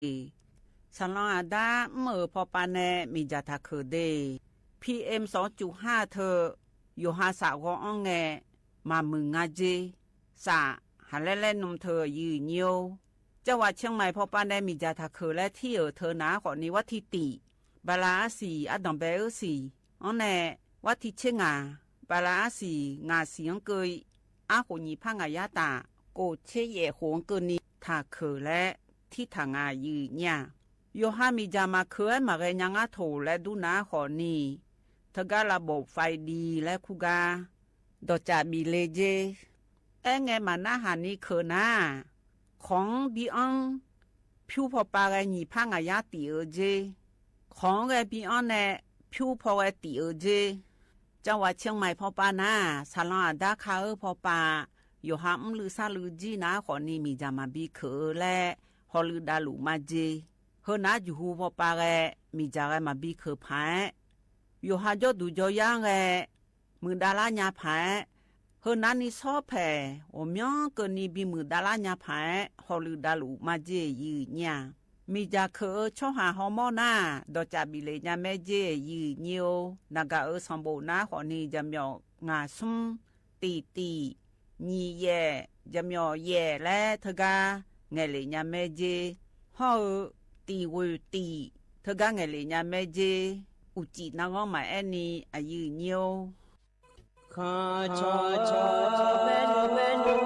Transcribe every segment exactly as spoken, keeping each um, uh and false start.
Saqlanq aqda mr-euq pawpav nae miqdzaq taqkeuq de. P M sawqcuf har teu yawqha saf ghawv-anr ngae maqmuiq nga jer. Saf haqlaer laer nm teu aqyuif nyir-or, Cawghaq Ciangmaiq pawpav nae miqdzaq taqkeuq laer tir-euq teu naq-aer khawfni, Warti tiq, bala arsiq ardanq bae-eu siq-anr nae, Warti tser ngaq, bala arsiq ngaq siq-anr keuv, arkhof nyiq par ngaq yar taf, kof tser yaef khof-anr keuvni taqkeuq laer tirtaq nga aqyuif nyir-aq. Yawqha miqdzaq maqkeuq-aer maqghae nya ngar toq laer dur naq-aer khawfni, teugar lavbof faev div laer kur gar dawqcaf bif le jer. Aerngae maqnarhaq ni keuq nar, kawq-anr bi anr, pyur pawpav ghae nyiq par ngaq yar tif-eu jer. Kawq-anr ghae bi anr nae pyur paw ghae tif-eu jer. Cawghaq Ciangmaiq pawpav nar-aq, saqlanq aqda ka-eu pawpav, yawqha mrluiv sarluiv jir naq-aer khawfni miqdzaq maqbi keuq-eu laer hawluiv davluf majeq. Heu nar jeqhu pawpav ghae miqdzaq ghae maqbi keuq paq-aer, yawqha jawrduq jawryar-anr ghae muiqdav lar nya paq-aer, heu nar ni sawrpaeq ghawqmyanr keuvni bimuiq dav lar nya paq-aer hawluiv davluf majeq aqyuif nyir-aq. Miqdzaq keuq-eu tsawrhaq hawmawr nar-aq, dawqcaf bif le nya maer jer aqyuif nyir-or. Naqgaq-euq sanqbof nar khawfni jaqmyawf ngaq smr, tiq tiq, nyiq yaef, jaqmyawf yaef laer teugar ngaeqlef nya maer jer. Hawr-eu tiq ghoeq tiq teugar ngaeqlef nya maer jer. Uqcif narghanr maqaer ni aqyuif nyir-or. Khanqcawq cawq baenuq baenuq,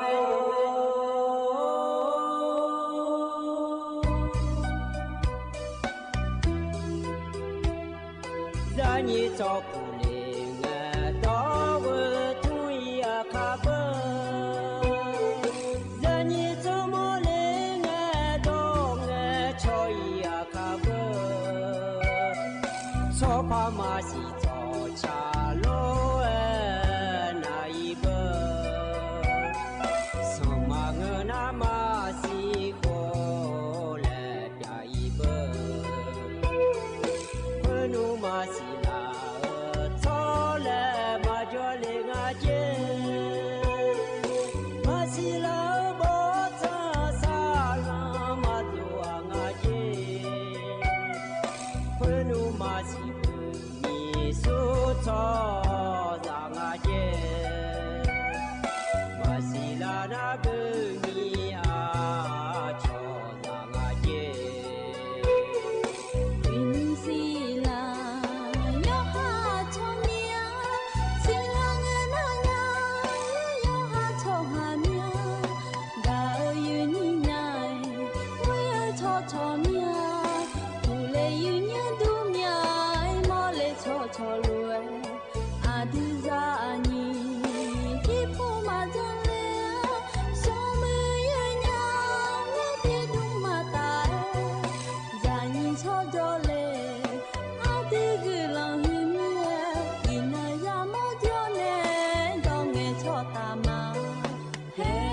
zaqnyiq tsawrkuq le ngae dawr-eu tmr-ir aqkar beu. Zaqnyiq tsawrmawr le ngae dawr ngae caw-ir aqkar beu. Tsawrpar maqsiq tsawrca lor-aer nav-ir beu. Sanqma ngeur nar maqsiq khawf laer pyav-ir beu. Khoernmr maqsiq laf-eu tsawrlaeq maqjawr le nga jer. Maqsiq laf-eu bawrtsanq saqlanq maqdov-aq nga jer. Khoernmr maqsiq beu nyiq sur tsawrhaqzaq nga jer. Maqsiq laf nar beu nyiq aqcawq zaq nga jer. Uiqnymr siq laf yawqha tsawrmyanr, siqlar ngae nar nya yawqha tsawrhaq myanr. Gaq-eu yoeqnyir nya-aer, ghoer-eu tsawrcawq myanr. Uqle yoeqnyir dur myanr-aer, mawrle tsawrcawq lof-aer, aqdui zaqnyiq jirpov maqjan le-a, smrmuiq yoeqnya-aer tiqdmr maqtaf-aer, zaqnyiq tsawrjawr le, aqdui guiqlanq huiqmir-aer, iqnan yamawr jawr nae dawq ngaeqcawq taf ma. Her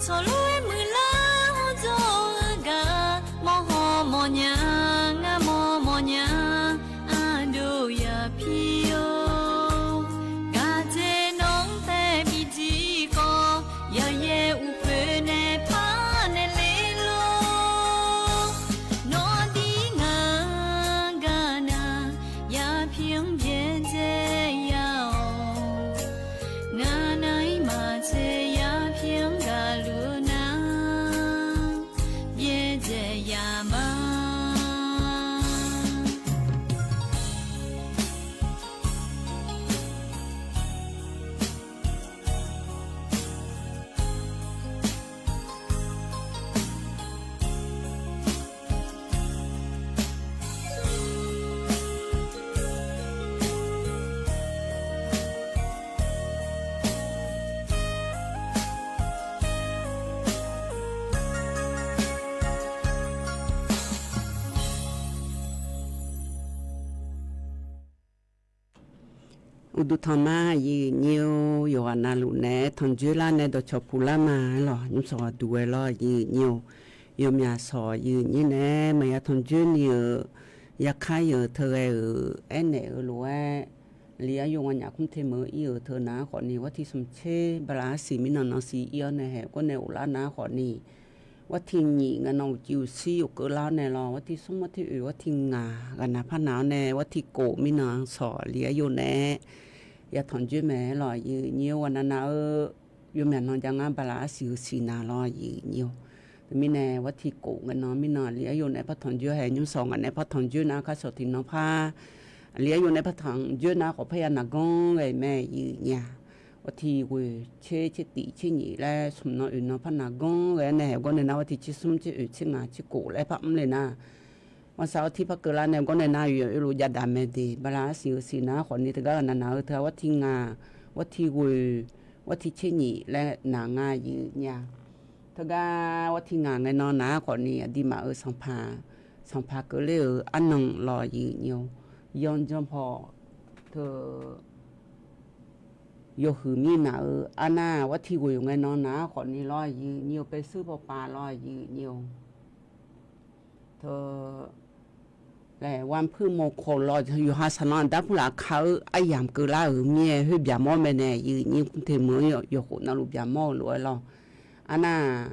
Tsawrlof-aer muiqlar hawr jawr-eu gaq, mawrhaw mawrnya, ngar mawr mawrnya, aqdov ya pir-or. Gaqdzae nawq-anr tae bijir khawf, yawqyaer uqkhoer nae par nae le lor. Nawr-anr dir ngaq-anr gaq nar, yapir-anr byaerdzae ya-awq. Ngar nar-ir maqtser yapir-anr gaqluf-eu nar, byaerdzae ya ma. Uqduq tanq ma, aqyuif nyir-or. Yawqghaq navluf naeq-aer tanqjoer lar nae dawqcawq puq lar ma-aer lawq. Nymrshawq ghaqduq ghae lawr, aqyuif nyir-or. Yawmyaq shawq aqyuif nyir naeq-aer maqya tanqjoer ni-euq, yakar yeuq teughae-euq aernaeq-eu lof-aer, li aryov nganyaf kmr te meuq-eu ir-euq teu nar khawfni, wawr tiq smq tser bala arsiq mirnan nan siq ir-awr nae haeq gawr nae ghoflar nar khawfni, wawr tiq nyiq ngae nan uqcif uqshir yawqkeuv lar-awr nae lawr, wawr tiq smr, wawr tiq oeq, wawr tiq ngaq ghaqnaq par naq-awr nae, wawr tiq kof mirnan shawq li aryov naeq-aer ya tanqjoer mae-aer lawq, aqyuif nyir-or. Ghaqnaq nav-eu yawmyaq nan ja ngar bala arsiq-eu siq naq lawr, aqyuif nyir-or. Teumirnae wawr tiq kof ngae nan mirnan li aryov naeq-aer par tanqjoer haeq, nymrshawq ngaq naeq par tanqjoer nar, kar shawq tiq nan par li aryov naeq par tanqjoer nar khawf parya naqganr ghae mae, aqyuif nyir-aq. Wawr tiq ghoeq tser, tser tif, tser nyiq laer smq nan oeq nan par naqganr ghae-awr nae haeq gawr nae nar, wawr tiq tser smr, tser oeq, tser ngaq, tser kof laer par mr le nar, Ghawqshaq-awr tir par keuvlar nae gawr nae nar, oeq oeq luf jadav mae de. Bala arsiq-eu siq nar khawfni, teugar ghaqnaq nav-eu teu-aq, wawr tiq ngaq, wawr tiq ghoeq, wawr tiq tser nyiq laer naq nga, aqyuif nyir-aq. Teugar wawr tiq ngaq ngae nan naq-aer khawfni, aqduimaf-euq sanqpaq, sanqpaq keuvler-euq arnan lawr, aqyuif nyir-or. Yanjanr paw teu yawhuiq mirnaq-eu arnar, wawr tiq ghoeq ngae nan naq-aer khawfni lawr, aqyuif nyir-or. Paershuir pawpav lawr, aqyuif nyir-or. Teu laer, wanpuir mawrkawq lawr, yawqha saqnan aqdar purlaf ka-eu aryamq keuvlar-euq mir-aer khoer byaqmawr mae nae, aqyuif nyir-or. Kmr te meuq-anr yawkhof navluf byaqmawr-eu lof-aer lawr. Arnar,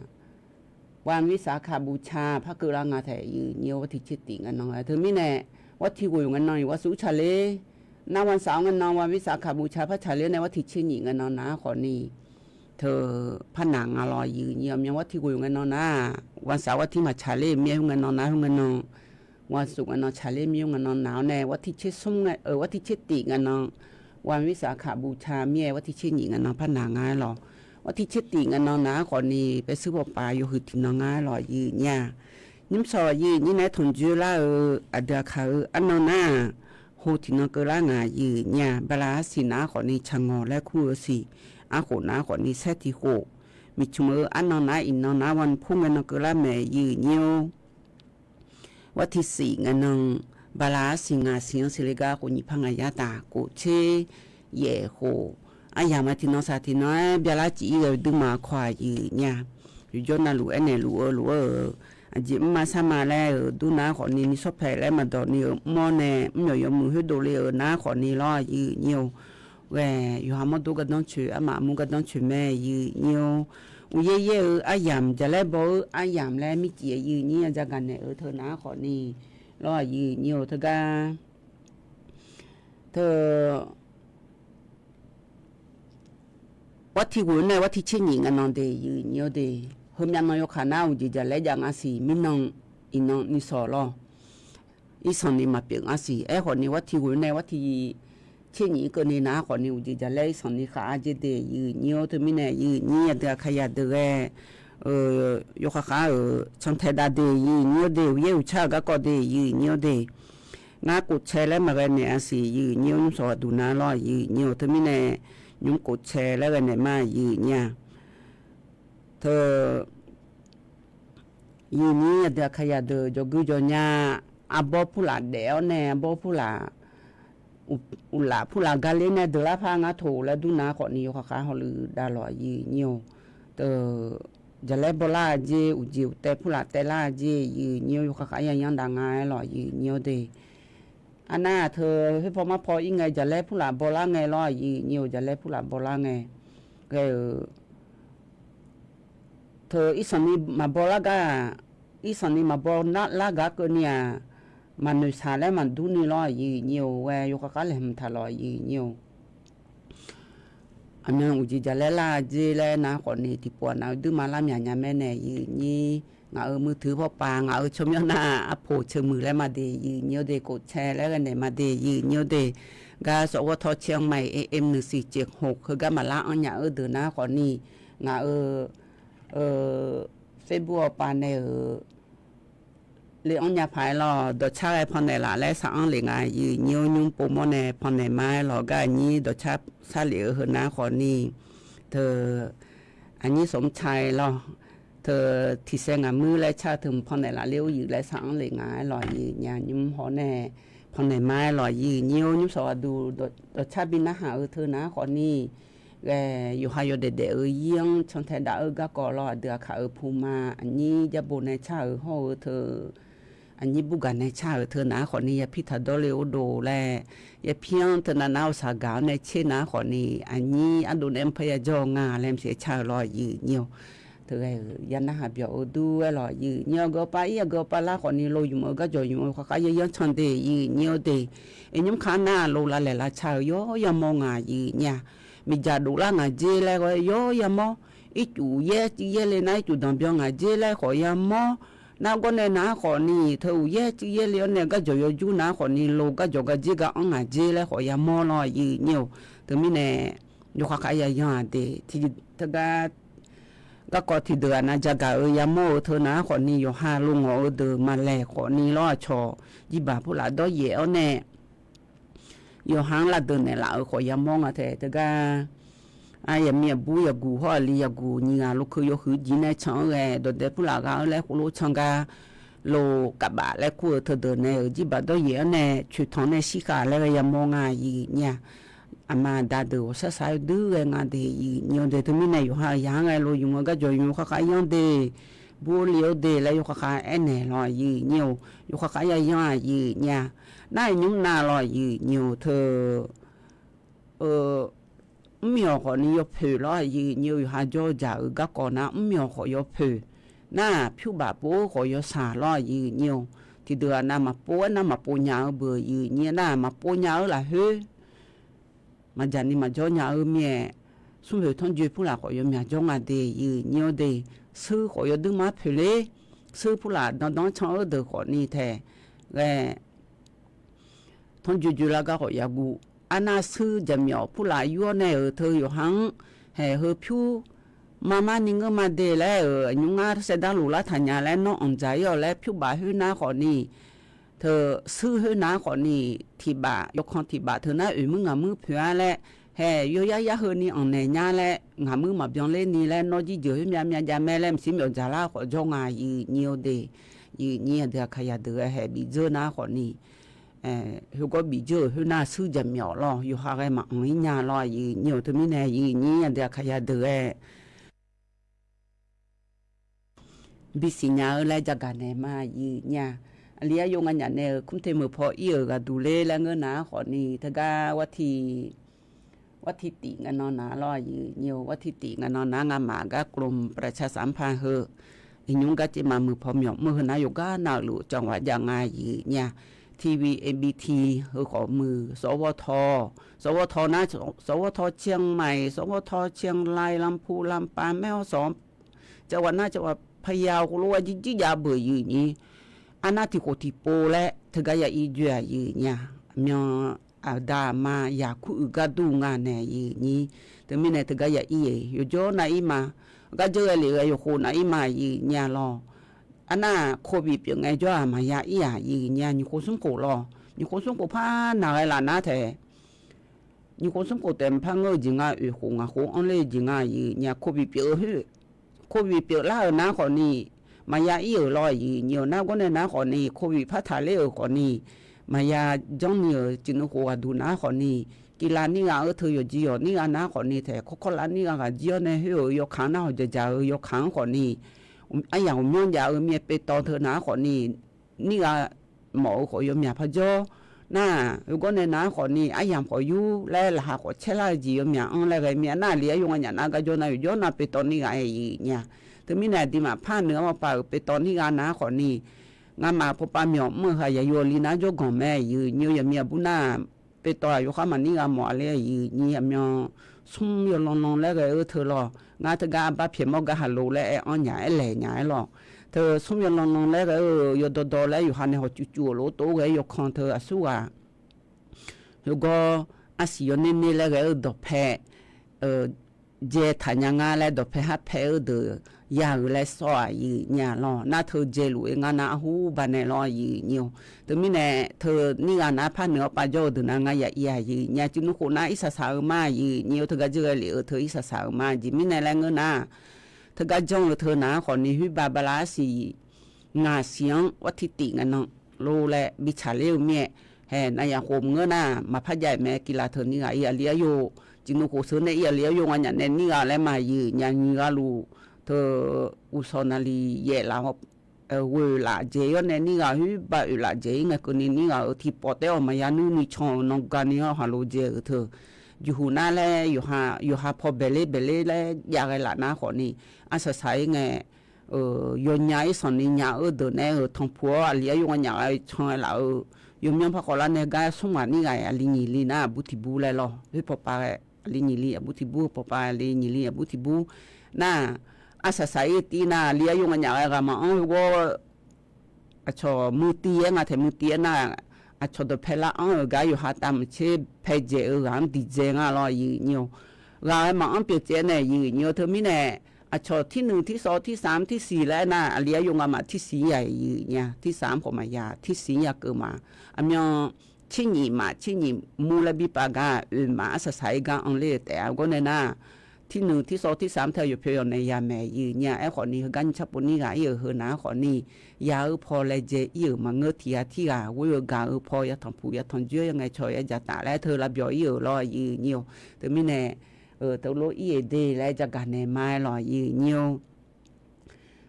wanvir saqkaq buqca par keuvlar nga taef, aqyuif nyir-or. Wawr tiq tser tif ngae nan-aer teumirnae, wawr tiq ghoeq ngae nan-iq wawr suf tsaqler. Nar wanshaq-awr ngae nan wanvir saqkaq buqca par tsaqler nae, wawr tiq tser nyiq ngae nan naq-aer khawfni, teu par naq nga lawr, aqyuif nyir-or. Myan wawr tiq ghoeq ngae nan nar, wanshaq wawr tir maqtsaqler mir-aer, khoer ngae nan nar, khoer ngae nan, wanshuf ngae nan tsaqler mir-aer, ngae nan naq-awr nae, wawr tiq tser smr ngae, wawr tiq tser tif ngae nan, wanvir saqkaq buqca mir-aer, wawr tiq tser nyiq ngae nan par naq nga-aer lawr. Wawr tiq tser tif ngae nan naq-aer khawfni, paershuir pawpav yawhuiq tiq nan nga-aer lawr, aqyuif nyir-aq. Nymrshawq aqyuif nyir naeq-aer tanqjoer lar-eu aqdui aqkaq-eu arnan nar-aq, ho tiq nan keuvlar ngaq, aqyuif nyir-aq. Bala arsiq naq-aer khawfni, tsaq ngawq laer kur-eu siq, arkhof naq-aer khawfni, saer tiq khof, miqcmq-eu arnan nar-aer iqnan nar-aer wanpur ngae nan keuvlar mae, aqyuif nyir-or. Wawr tiq siq ngae nan, bala arsiq ngaq siq-anr siqle gar khof nyiq par ngaq yar taf, kof tser yaef khof, aryamq ngae tiq nan saq tiq nan-aer byalar cif-ir ghae-eu duima kawv-aq, aqyuif nyir-aq. Yawqjawr navluf aernaeq luf-eu lof-aer-euq, aqjeq mrma sarma laer-euq dur nar khawfni, nishawr paeq laer maqdawq ni-euq mr-awr nae, mr yawq yawmuiq khoerdov le-euq nar khawfni lawr, aqyuif nyir-or. Ghae, yawqha mawrdo gardanr coeq, armaf armur gardanr coeq mae, aqyuif nyir-or. Uqyaer yaer-eu aryamq, jaqlaer baw-eu aryamq laer mircif aqyuif nyir-aq, jagaq naeq-eu teu nar khawfni lawr, aqyuif nyir-or. Teugar teu wawr tiq ghoeq nae wawr tiq tser nyiq ngae nan de, aqyuif nyir-or de. Heumyav nan yawkaq nar uqjeq jaqlaer jav nga siq mirnan, iqnan nishawq lawr. Irsanq ni maqpyeuf nga siq. Aerkhawfni wawr tiq ghoeq nae wawr tiq tser nyiq keuvni nar khawfni, uqjeq jaqlaer irsanq ni khaq-ar jer de, aqyuif nyir-or. Teumirnae aqyuif nyir aqdui aqkaq yadeuq ghae, yawkaq khaq-euq cantae dav de, aqyuif nyir-or de. Uqyaer uqcar-euq garkawv de, aqyuif nyir-or de. Ngar kof cae laer maqghae naeq-a siq, aqyuif nyir-or. Nymrshawq ghaqduq nar lawr, aqyuif nyir-or. Teumirnae nymr kof cae laer ghae naeq ma, aqyuif nyir-aq. Teu aqyuif nyir aqdui aqkaq yadeuq jawrguir jawrnya, arbawr purlaf daef-awr nae arbawr purlaf, uqlaf purlaf gar ler nae deuq lar par ngar toq laer dur nar khawfni, yawkaq khaq hawluiv dav lawq, aqyuif nyir-or. Teu jaqlaer bawlar-a jer, uqjeq uqtaev purlaf taev lar-a jer, yiq nyi-eu yawkhav khav yayanr dav nga-aer lawq, yiq nyi-eu de. Arnar teu khoerpaw marpaw ir ngae jaqlaer purlaf bawlar ngae lawr, yiq nyi-eu jaqlaer purlaf bawlar ngae ghae-euq teu irsanq ni maqbaw lar gar-aq, irsanq ni maqbaw lar gar keuvni-aq, maqnoeq saq laer maqdur ni lawr, yiq nyi-eu ghae yawkhav khav laeqhmq taq lawq, yiq nyi-eu. Aqmyan uqjeq jaqlaer lar-a jer laer nar khawfni tiqpov-aq nav-eu duirma lar myaq nya mae nae, yiq nyi. Ngaq-euq muiqtui pawpav ngaq-euq tsawrmyanr nar arpoq ceuq muiq laer ma de, yiq nyi-eu de, kofcae laer ghae naeq ma de, yiq nyi-eu de. Gar sawqghawr tawr caer-anr ma-iq, am nuisiq ceq hoq heugar maqlar anr nya-eu deuq nar khawfni, ngaq-euq Facebook awqpav nae-euq le anr nya paq-aer lawr, dawqcar ghae pannaeq laf laer saq anr lef nga, yiq nyi-eu nymr povmawr nae pannaeq ma-aer lawq, gar aqnyir dawqcar sarlef-eu heu nar khawfni, teu aqnyir sawq mr ca-aer lawr, teu tiqsaer ngaq muir laer car teu mq pannaeq laf ler-awr yiq laer saq anr lef nga-aer lawq, yiq nya nymr haw nae pannaeq ma-aer lawq, yiq nyi-eu nymr sawq ghaqduq dawqcar bi narhaq-eu teu nar khawfni, ghae yawqha yawdaef daef-eu ir-anr cantae dav-eu garkawv lawr, aqdui aqkaq-euq puma aqnyir jarbo nae car-euq hawr-eu teu aqnyir burgaq nae car-euq teu nar khawfni yapir taq dawr le-awr dov laer, yapir-anr teu nav nar-awr saqgaq-anr nae tser nar khawfni, aqnyir ardov nae mr par yajawr-eu nga laer maqsiq car-euq lawr, yiq nyi-eu. Teu ghae-euq ya narhaq byawq-eu dur-aer lawq, yiq nyi-eu gawqpav ir-a gawqpav lar khawfni lo ymq-eu garjawq ymq-eu kharkhav yayanr can de, yiq nyi-eu de. Iqnymr kar nar lo lavlaeq lavca-euq yawr yamawr nga, yiq nyi-a. Miqdzaq dovlar ngaq jer laer ghae yawr yamawr. Ircuf yaer cuiv yaer le nar ircuf danqbyan ngaq jer laer khawf yamawr. Nargawr nae nar khawfni teu uqyaer cuiv yaer le-awr nae garjawq yawjur nar khawfni lo garjawq gar jer gar anr ngaq jer laer khawf yamawr lawr, yiq nyi-eu. Teumirnae yawkhav khav yayan-aq de, teugar garkawv tiqdeuq-aq nav jagaq-eu yamawr-eu teu nar khawfni yawqha lo ngawq-eu deuq maqlaeq khawfni lawr, aqcawq jirbaq purlaf dawryaef-awr nae yawqha-anr lavdeuq naeqlaf-euq khawf yamawr nga tae teugar, yaqmiq yaqbur yaqguq hawr aqli yaqguq nyiq ghaq lokeu yawhuiq jir nae can-eu ghae dawqdae purlaf ghaq-eu laer khoerlof can gar lo kavbaf laer kur-eu teudeuq nae-euq jirbaq dawryaef-anr nae coeqtanq nae shirkhaq laer ghae yamawr nga, yiq nyi-a. Aqma aqda deuq ghawqshaq shaq-aer duir ghae nga de, yiq nyi-eu de. Teumirnae yawqha-euq yaq-anr ghae lo ymq-eu garjawq ymq-eu kharkhav yanr de, bur le-awr de laer yawkhav khav aernaeq lawr, yiq nyi-eu. Yawkhav khav yayan-aq yiq nyi-a. Nar iqnymr nav lawr, yiq nyi-eu teu mrmyawq khawfni yawpoeq lawr, yiq nyi-eu. Yawqha jawr-eu jaq-euq garkawv nar mrmyawq khawf yawpoeq. Nar pyurbaf pov-eu khawf yawshaq lawr, yiq nyi-eu. Tiqdeuq-aq nav maqpov-aer nar maqpov nya-eu beuq, yiq nyi nar maqpov nya-eu lafkhoer maqdzaq ni maqjawr nya-eu mir-aer, smrpoeq tanrjoe purlaf khawf yawmyaq jawr nga de, yiq nyi-eu de. Suir khawf yawduir mar poeq ler, suir purlaf dandan can-eu deuq khawfni tae ghae tanrjoe joe lar gar khawf yaguv. Arnav suir jaqmyawf purlaf yur-awr nae-euq teu yawqha-anr haeq heu pyur mar mar ni ngeur ma de laer-euq nymr ngar saerdar luf lar taq nya laer nawr anqdzaq ir-awq laer pyurbaf khoernar khawfni teu suir khoernar khawfni tiqbaf yawkan tiqbaf teu nar oeq muir ngaq muir poeq-ar laer haeq yawyar yar heuni anqnaeq nya laer ngaq muir maqbyan ler ni laer nawr jirjeuq khoer myavmyav jav mae laer maqsiq myawf dzaq lar khawf jawr nga, yiq nyi-eu de. Yiq nyi aqdui aqkaq yadeuq ghae haeq bif dzeur nar khawfni khoergawr bif dzeur-euq khoernar suir jaqmyawf lawr, yawqha ghae maqanq-ir nya lawr, yiq nyi-eu. Teumirnae yiq nyi aqdui aqkaq yadeuq ghae bisiq nya-eu laer jagaq naeq ma, yiq nyi-a. Aqli aryov nganyaf nae-euq kumr te meuq paw ir-euq ghaqduq ler laer ngeur nar khawfni teugar warti tiq ngae nan nar lawr, yiq nyi-eu. Warti tiq ngae nan nar ngamaf gar กรมประชาสัมพันธ์ heu iqnymr gar caev ma meuq paw myawf mr-eu heunar yawqgar nav-euq luf canghaq jav nga, yiq nyi-a. TV ABT heu khawf muiq, sawqghawr taw, sawqghawr taw nar sawqghawr taw เชียงใหม่, sawqghawr taw เชียงราย, ลำพูน, ลำปาง, แม่ฮ่องสอน, cawqghaq nar cawqghaq พะเยา khoerlof-aer jirjir jav beuq, yiq nyi. Arnar tiqkhof tiqpov laer teugar ya ir joe-aq, yiq nyi-a. Aqmyan aqda aqma yaqkur uiq gar dur nga nae, yiq nyi. Teumirnae teugar ya ir-eq yawjawr nav ir ma. Gar dzeur ghae lef ghae yawkhof nav ir ma, yiq nyi-a lawr. Arnar โควิด pyeuf ngae jawr-aq maqya ir-aq, yiq nyi-a. Nyiq khof smr khof lawr, nyiq khof smr khof par naq ghae laf nar tae nyiq khof smr khof taef maqpar ngeur-eu jeq nga, oeq khof ngaq khof anr ler-eu jeq nga, yiq nyi-a. โควิด pyeuf-eu khoer, โควิด pyeuf lar-euq nar khawfni maqya ir-euq lawr, yiq nyi-eu. Nargawr nae nar khawfni โควิด par taqler-euq khawfni maqya janrni-euq jeqnuv khof ghaqduq nar khawfni, Kiqlav nirghaq-eu teu yawqjeq yawq nirghaq nar khawfni taef, kawrkawr lav nirghaq ghaq jir-awr nae khoer-euq yawkaq nar hawq dzaqdzaq-euq yawkaq-anr khawfni, aryamq ghawqmyanr jav-eu mir-aer pevtawv teu nar khawfni, nirghaq mawf-eu khawf yawmyaq parjawr nar, heugar nae nar khawfni aryamq khawf yur laer laqkhaq khawf caerlar-eu jeq yawmyaq anr laer ghae mir-a nar, aqli aryov nganyaf nar garjawr nar yawqjawr nar pevtawv nirghaq-aer ir nya. Teumirnae aqduimaf par noeq-awr pawpav-euq pevtawv nirghaq nar khawfni, ngamaf pawpav myawq mr-eu haq yaqyo li nar jawrganq mae, yaqnyi-eu yaqmiq aqbur nar, pevtawv-aq yawkhav maqnir ghaq mawf-a le, yaqnyi aqmyan smr yawlanlan laer ghae-eu teu lawq. Ngar teugar arbar pyaeq mawr gar haq lof laer aer-anr nya, aerlaeq nya-aer lawq. Teu smr yawlanlan laer ghae-eu yawdawrdawr laer yawqha nae hawq cuvcuv-euq lof-aer tov-aer ghae-eu yawkan teu aqsurghaq, heugar arsiq yawner ner laer ghae-eu dawqpae dzae taqnya ngar laer dawqpae harpae-eu deuq ya-euq laer sawr-aq, yaqnyi-a lawq. Nar teu dzae luf-eu ngar nar arhu banae lawr, yaqnyi-awr. Teumirnae teu nirghaq nar par noeq-awr pavjawr-eu deuq nar ngar ya ir-aq, yaqnyi-a jeqnuv khof nar irsaq saq-eu ma, yaqnyi-awr. Teugar dzeur ghae lef-eu teu irsaq saq-eu ma, jeq mirnae laer ngeur nar, teugar janr-eu teu nar khawfni, khoerbav bala arsiq ngaq siq-anr artiv tif ngae nan lor laer bi tsaqler-eu mir-aer, hae, naqyaq khof maqngeur nar maqpar jav-iq mae. Kiqlav teu nirghaq ir aqli aryov jeqnuv khof seur nae ir aqli aryov nganyaf nae nirghaq laer maqyuif nya nyiq ghaq luf teu uqsawq naqli yaef laf-awr, ghoeq laf dzaeq-ir-awr nae nirghaq khoerbav oeq laf dzaeq-ir ngae keuvni nirghaq-euq tiqpawf taef-awq maqya nuirni can-euq nan gani-awr haq lof dzaeq-euq teu jeqhuq nar laer yawqha paw baeqler baeqler laer jav ghae laf nar khawfni, arsaq saq-ir ngae, yawnya-ir sanqni nya-eu deuq nae-euq tanqpuq-awr aqli aryov nganyaf ghae can-aer laf-eu, yawmyanr par khawf lar nae gar smr ghaq nirghaq-iq aqli nyiq li nar aqbur tiq bur laer lawr. Khoer pawpav ghae aqli nyiq li aqbur tiq bur, pawpav aqli nyiq li aqbur tiq bur nar, arsaq saq-ir tiv nar aqli aryov nganyaf ghae ghaq maqanr heugar aqcawq muiqtiv-aer nga taeq muiqtiv-aer nar, aqcawq dawqpae lar anr-euq gar yawqha tavmaqtser pae dzaeq-eu ghaq-anr diqdzae nga lawr, yaqnyi-awr. Ghaq-aer maqanr pyeuf tsaev nae, yaqnyi-awr. Teumirnae aqcawq tirnuiq tirsawv tirsaq-anr tirsiq laer aernar, aqli aryov ngamaf tirsiq-ir-aq, yaqnyi-a. Tirsaq-anr khawf maqya, tirsiq-ir ya keuv ma. Aqmyan tser nyiq maf tser nyiq mur laer birpav gar oeq maf arsaq saq-ir gar anrler-euq taef-a. Heugar nae nar, tirnuiq tirsawv tirsaq-anr tae yawqpyawq yawq nae ya maeq, yaqnyi-a. Aerkhawfni heugar nyiq tsar pov nirghaq-ir-euq heu nar khawfni, ya-eu paw laejae-ir-euq maqngeur tiq ghaq tirghaq ghoer-eu gaq-eu paw ya tanqpuq ya tanqjoer ya ngaeqcawq ya dzaqtaf laer teu lavbyawq-ir-euq lawr, yaqnyi-awr. Teumirnae teulof ir-euq de laer jagaq naeq ma-aer lawq, yaqnyi-awr.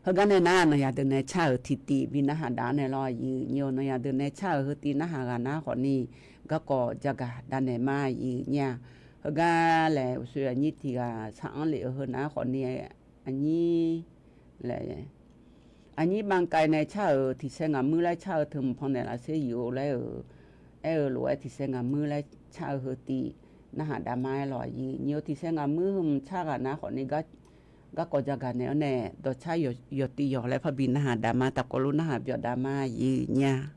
Heugar nae nar, nawq yaq deuq nae car-euq tiqtiv bi narhaq dav naeq lawr, yaqnyi-awr. Nawq yaq deuq nae car-euq heu tiv narhaq ghaq nar khawfni, garkawv jagaq dav naeq ma, yaqnyi-a. Heugar laeq uqshoe aqnyir tiq ghaq sar-anr lef-eu heu nar khawfni, aqnyir laeq aqnyir banqkaiv nae car-euq tiqsaer ngaq muir laer car-eu teu mqpan naeq laf ser yif-eu laer-euq, aer-eu lof-aer tiqsaer ngaq muir laer car-eu heu tiv narhaq dav ma-aer lawq, yaqnyi-awr. Tiqsaer ngaq muir heu mq car ghaq nar khawfni, garkawv jagaq naeq-awr nae dawqcar yawqtiv yawq laer parbi narhaq dav ma, taqkawv lof narhaq byawf dav ma, yaqnyi-a.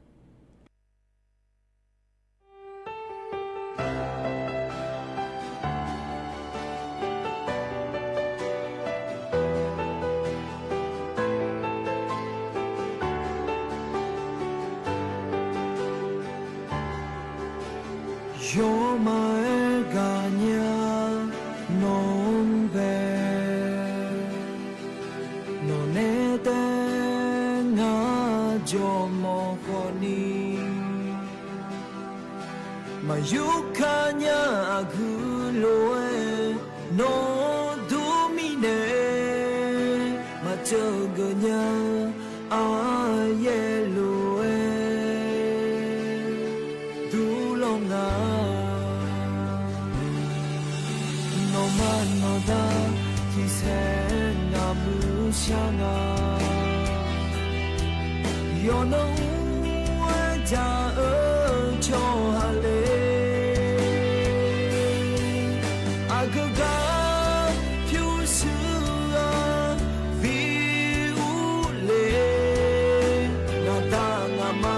Yawmaf-aer gaqnya nawq-anr bae, nawq nae taef ngar jawrmawf khawfni, maqyur kar nya aqgeu lof-aer nawq-anr dur mirnae, maqteuv geuf nya aqyaer lof-aer durlawr nga. Nawqma nawqda tiqsaer ngaq muir shar nga. Yawqnan ur-aer jaq-eu tsawrhaq le, aqgeu gar pyurshuir-a bi urle. Ngaqda ngaqma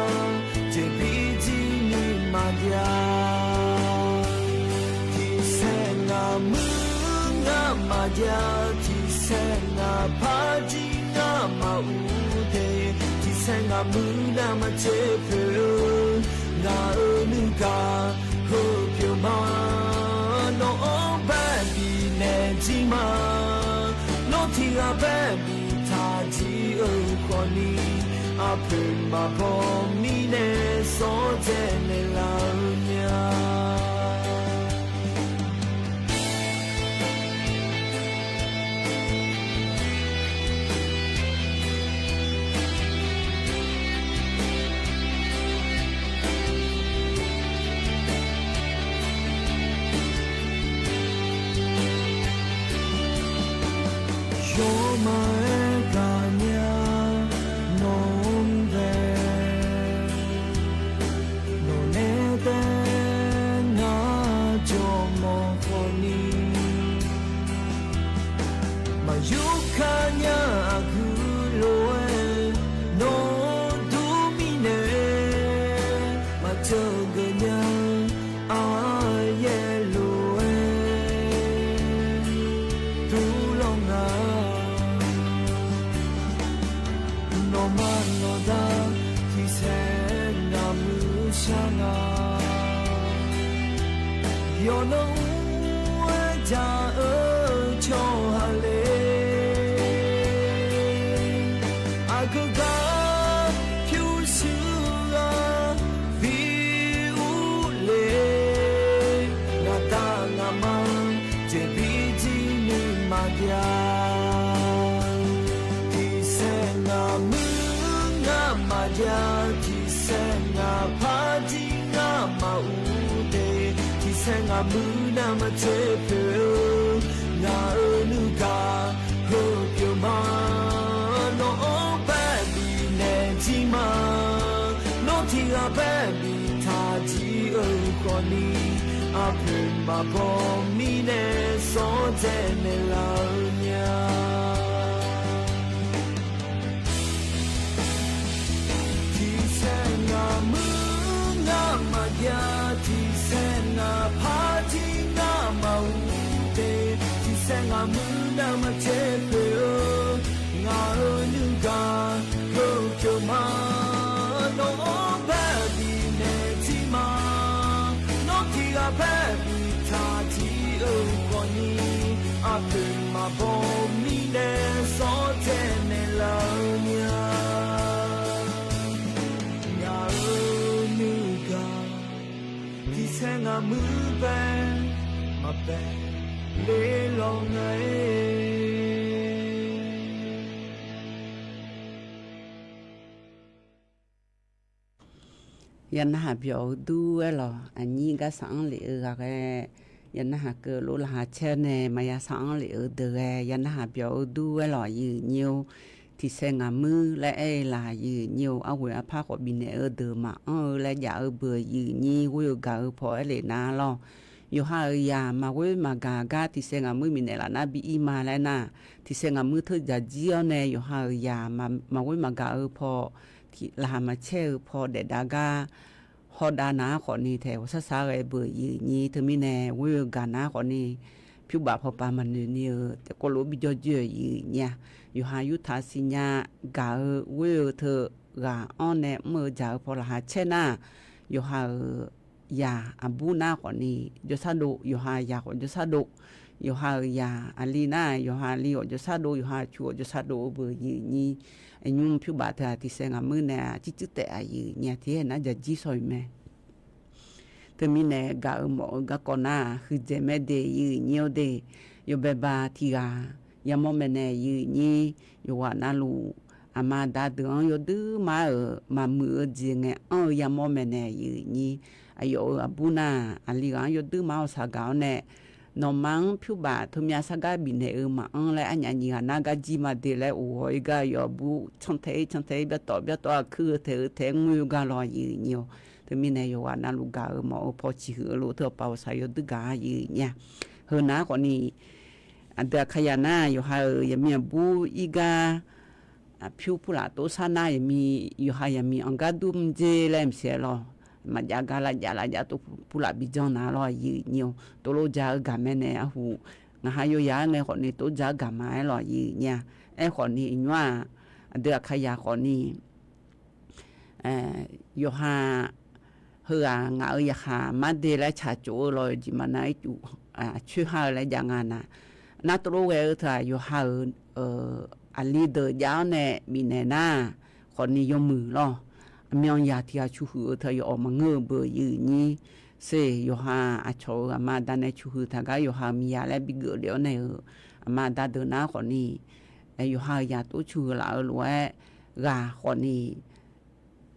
jeqbi jir ni maqjav, tiqsaer ngaq muir ngar maqjav, tiqsaer ngaq par jir ngar maqur de. Tiqsaer ngaq muir nar maqtser poeq-eu, ngaq-euq nuigaq heu pyeuf ma. Nawq-anr bae bifnaeq jir ma. Nawr tiq ghaq bae biftaq jir-eu khawfni, aqpoeq maqbaw mirnae nae sawr dzaenaeq laf-eu nya. Yawmaf-aer gaqnya nawq-anr bae, nawqnae taef ngar jawrmawr khawfni, maqyur kar nya aqguir lof-aer, nawq-anr dur mirnae, maqteugeuf nya aryaer lof-aer durlawr nga. Nawqma nawqda tiqsaer ngaq muiq shar nga. Yawqnan ur-aer jaq-eu tsawrhaq le, aqgeu gar pyurshuir-a bi urle, ngaqda ngaqma jeqbir jir ni maqjav. Tiqsaer ngaq muir ngar maqjav, tiqsaer ngaq par jir ngar maqur de, tiqsaer ngaq muir nar maqtser poeq-eu, ngaq-euq nuigaq heupyeuf ma. Nawq-anr bae bifnaeq jir ma. Nawr tiq ghaq bae biftaq jir-eu khawfni, aqpoeq maqbaw mirnae sawr dzaenaeq laf-eu nya. Tiqsaer ngaq muir ngar maqjav, tiqsaer ngaq par jir ngar maqur de, tiqsaer ngaq muir nar maqtser poeq-eu, ngaq-euq nuigaq heupyeuf ma. Nawq-anr bae bifnaeq jir ma. Nawr tiq ghaq bae biftaq jir-eu khawfni, aqpoeq maqbaw mirnae sawr dzaenaeq laf-eu nya. Ngaq-euq nuigaq tiqsaer ngaq muir bae maqbae le lawr nga-e. Yanarhaq byawq-eu dur-aer lawq, aqnyir gar saq-anr lef-eu ghaqghae, yanarhaq keuv lof laqkhaq caer nae maqya saq-anr lef-eu deuq ghae, yanarhaq byawq-eu dur-aer lawq, aqyuif nyir-or. Tiqsaer ngaq muir laer aer-eu laq, aqyuif nyir-or. Arghoeq arpar khawf bifnaeq-eu deuq maqanr-eu laer jav-eu beuq, aqyuif nyir ghoer-eu gaq-eu paw aer lef nar lawr. Yawqha-euq zaq maqghoer maqgaq gar tiqsaer ngaq muir bifnaeq laf nar bi ir ma laer nar, tiqsaer ngaq muir teudzaq jir-awr nae yawqha-euq zaq maqghoer maqgaq-eu paw, laqkhaq maqcaer-eu paw daef dav gar hawdav nar khawfni taeq ghawqshar shar ghae beuq, aqyuif nyir. Teumirnae ghoer-eu gaq nar khawfni pyurbaf pawpav maqnoeq ni-eu taef kawvlof bijawr jir-eu aqyuif nyir-a. Yawqha yurtaq siqnya gaq-eu ghoer-eu teu ghaq-anr nae mr-eu jaq-eu paw laqkhaq caer nar, yawqha-euq zaq aqbur nar khawfni jawrshar dov, yawqha zaq khawf jawrshar dov, yawqha-euq zaq aqli nar yawqha aqli khawf jawrshar dov, yawqha aqcu khawf jawrshar dov-eu beuq, aqyuif nyir. Aqnymr pyurbaf teu-aq tiqsaer ngaq muir nae-aq circuir taef, aqyuif nyir-a, tiqyaer nar jaq jir shaw-iq mae. Teumirnae gaq-eu mawf-eu garkawv nar-aq, huiqdzaeq mae de, aqyuif nyir-or de. Yawbae ba tiq ghaq yamawr maeqnaeq, aqyuif nyir. Yawqghaq navluf aqma aqda deuq-anr yawduir mar-euq maqmuiq-eu jeq ngae anr-eu yamawr maeqnaeq, aqyuif nyir. Aqyawf-euq aqbur nar-aq, aqli ghaq-anr yawduir mar-awr saqgaq-awr nae, nawqma-anr pyurbaf teumyav sargar bifnaeq-eu maqanr laer arnyaf nyiq ghaq nar gar jir ma de laer uqghawq-ir gar, aqyawf aqbur cantae-ir cantae-ir, byartawf byartawf-aq kuir-eu taeq-eu taeq-aer ngoer-eu gar lawr, aqyuif nyir-or. Teumirnae yawqghaq navluf gaq-euq mawf-eu paw ciqhuiq-eu lof teu aqpaf ghawqshaq yawduir gaq-a, aqyuif nyir-a. Heunav khawfni aqdui Aqkaqyaq nar yawqha-euq yaqmiq aqbur ir gar, aqpyur purlaf tov sar nar yaqmiq, yawqha yaqmiq anqgar dur mrdzer laer maqsiq-aer lawr. Maqjav gar lavjav lavjav tov purlaf bijanr nar lawr, aqyuif nyir-or. Tovlov ja-eu gaq mae nae arhu, ngaq ha yawyaq-aer ngae khawfni tov ja-eu gaq ma-aer lawr, aqyuif nyir-a. Aerkhawfni iqnymr-aq, aqdui Aqkaqyaq khawfni yawqha heughaq ngaq-euq yaqkhaq mar de laer tsaqtsof-eu lawr, yawqjeq maqnav ircuf coer har-eu laer jav nga nar. Nar tovlov ghae-eu teu-aq, yawqha-euq aqli deuq jav-awr nae bifnaeq nar khawfni yawmuiq lawr. aqmyan yaq tiq ghaq cu huiq-eu teu yawawq maqngeur-eu beu yawqnyir sher, yawqha aqcawq-euq aqma aqda nae cu huiq taq gar yawqha-euq miqya laer bigeuf lef-awr nae-euq aqma aqda deuq nar khawfni, yawqha-euq yaq tov cu huiq laf-eu lof-aer ghaq khawfni,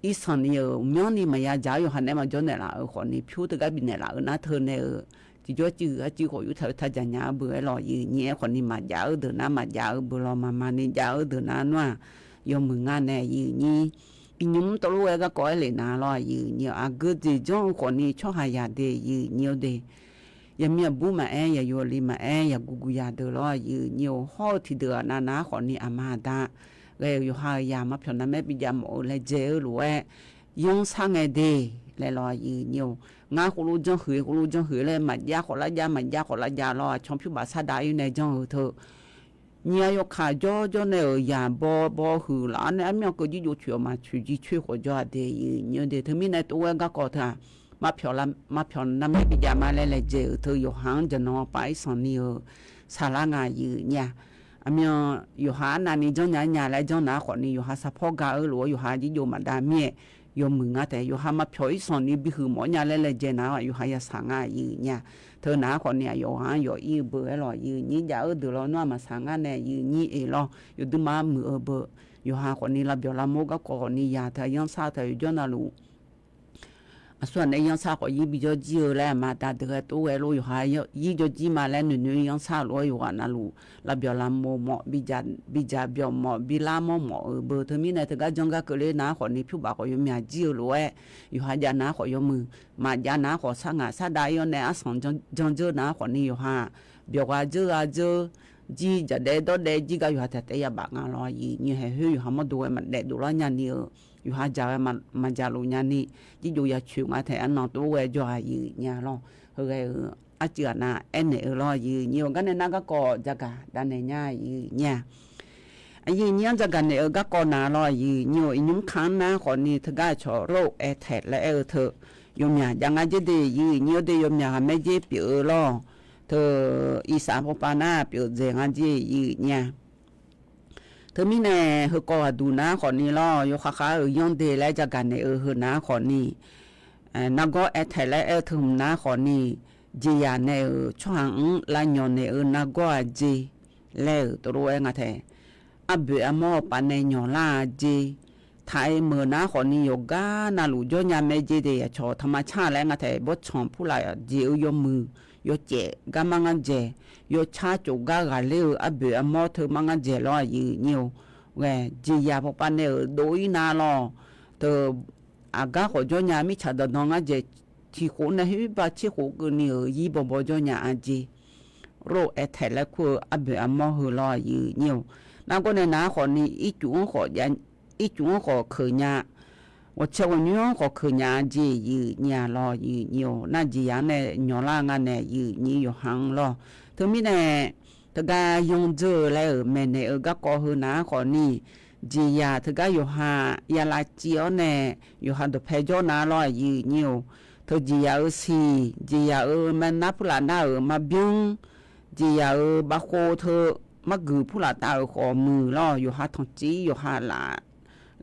irsanq ni-euq myanrni maqya dzaq-awr yawqha naeq-aer maqjawr naeqlaf-euq khawfni pyur teugar bifnaeq laf-eu nar teu nae-euq tiqjawr cuiv arcuiv khawf yurtaq yurtaq dzaqnya-eu beu-aer lawq yawqnyir-aer khawfni maqjav-eu deuq nar maqjav-eu beu lawq, maqmaqni jav-eu deuq nar nawr-aq yawmuiq ngar nae yawqnyir iqnymr tawvluf-aer garkawv aer lef nar lawr yawqnyir-awq, aqgeu jeq janr-eu khawfni tsawrhaq yaq de yawqnyir-awr de, yaqmiq aqbur maqaer, yaqyo aqli maqaer, yaqguq guq yaq deuq lawr yawqnyir-awq, hawr-eu tiqdeuq-aq navnav khawfni aqma aqda ghae-euq yawqha-euq yaq maqpyawq narmaer bijav mawf-eu laejae-eu lof-aer yanrsar ngae de laer lawr yawqnyir-awq, ngar khoerlof janrhuiq khoerlof janrhuiq laer maqjav khawf lavjav maqjav khawf lavjav lawr, aqcawq pyur baf sar dav-ir nae janr-eu teu nyiq ghaq yawkaq jawrjawr nae-euq yaq baw baw huiq laf-awr nae armyanr keuv jirjov coeq-awq ma coeq jir coer khawf jawr-a de yawqnyir-awq de, teumirnae tov-aer garkawv teu-aq maqpyawq narmaer bijav ma laer laejae-euq teu yawqha-anr jaqnan pav irsanq ni-euq saqlar nga yawqnyir-aq, aqmyan yawqha arnavni janrnya nya laer janr nar khawfni yawqha sarpawr ga-eu lof-aer yawqha jirjov maqdav mir-aer yawmuiq ngar taef, yawqha maqpyawq irsanq ni bihuiq mawf-awr nya laer laejae nar yawqha yasaq nga yawqnyir-aq, teu nar khawfni aqyawf ghaq-anr yawf ir-eu beu-aer lawq yawqnyir jav-eu deuq lawr nawr-aq maqsaq ngar nae yawqnyir-eq lawr yawduq mar muiq-eu beu, yawqha khawfni lavbyawq lavmawr garkawv khawfni yaq teu yanrsar teu yawjawr navluf aqsurghaq nae yanrsar khawf yir bijawr jir-eu laer aqma aqda deuq ghae tov ghae lof yawqha yir jawr jir ma laer noeqnoeq yanrsar lof-aer yawqghaq navluf lavbyawq lavmawr mawf bidzaq byawq mawf bilar mawr mawf-euq beu, teumirnae teugar janr gar keuvler nar khawfni pyur baf khawf yawmyaq jir-eu lof-aer yawqha jav nar khawf yawmuiq, maqjav nar khawf sar ngaq sar dav-ir-awr nae arsanq janr dzeur nar khawfni yawqha byawq gha dzeur gha dzeur jir jaqdaev dawrdaev jir gar yawqha taq taef yabaf nga lawr yawqnyir haeq khoer yawqha mawrdo ghae maqdaef dovlar nya ni-eu yawqha jaq ghae maqjaq luf nya ni jirjov ya coeq nga taef arnan tov ghae jawr-a yawqnyir-aq lawr, heughae-euq arcuiv ghaq nav aernaeq-eu lawr yawqnyir-awq, garnae nar garkawv jagaq davnaeq nya yawqnyir-aq, aqyuif nyir-anr jagaq naeq-eu garkawv nav lawr yawqnyir-awq, iqnymr ka-anr nar khawfni teugar aqcawq โรคแอดเท็ก laer aer-eu teu yawmyaq jav ngar jer de yawqnyir-awq de, yawmyaq ghaqmaer jer pyeuf-eu lawr, teu irsaq pawpav nar pyeuf dzaeq ngar jer yawqnyir-aq, teumirnae heukawv ghaqduq nar khawfni lawr yawkhav khav-euq yanr de laer jagaq naeq-eu heu nar khawfni nargawr แอดเท็ก laer aer-eu teu hmq nar khawfni jeqzaq nae-euq tsawrhaq-anr lavnyawq naeq-eu nargawr-aq jeq laer-euq tov-aer nga taef, arboeq armawr-eu paf nae nyawqlar-a jeq, taq-aer meuq nar khawfni yawqgar navluf jawrnya mae jeq de, aqcawq taqma car laer nga taef, bawrtsanq purlaf jeq-eu yawmuiq yawcaef gar mar ngar dzaeq, yawcar cof gar ghaqler-eu arboeq armawr teu mar ngar dzaeq lawr yawqnyir-awq, ghae jeqzaq pawpav nae-euq dov-ir nar lawr, teu aqgar khawf jawrnya mirtsaq danqdan ngar dzaeq, tiq khof nae hoer bar tser khof keuvni-euq yir bawbaw jawrnya-a jeq, โรคแอดเท็ก laer kur-eu arboeq armawr heu lawr yawqnyir-awq, nargawr nae nar khawfni ircuf-anr khawf keuq nya, ghawqtsaev ghawqnyoer-anr khawf keuq nya-a jeq yawqnyir-aq lawr yawqnyir-awq, nar jeqzaq-anr nae nyawqlar nga nae yawqnyir yawqha-anr lawr, teumirnae teugar yanr dzeur-eu laer-euq maeqnaeq-eu garkawv heu nar khawfni jeqzaq teugar yawqha ya lavciv-awr nae yawqha dawqpae jawr nar lawr yawqnyir-awq, teu jeqzaq-eu siq jeqzaq-eu manar purlaf nar-euq maqbyan, jeqzaq-euq bavkhov teu marguiq purlaf taf-euq khawf muiq lawr, yawqha tanqciv yawqha laf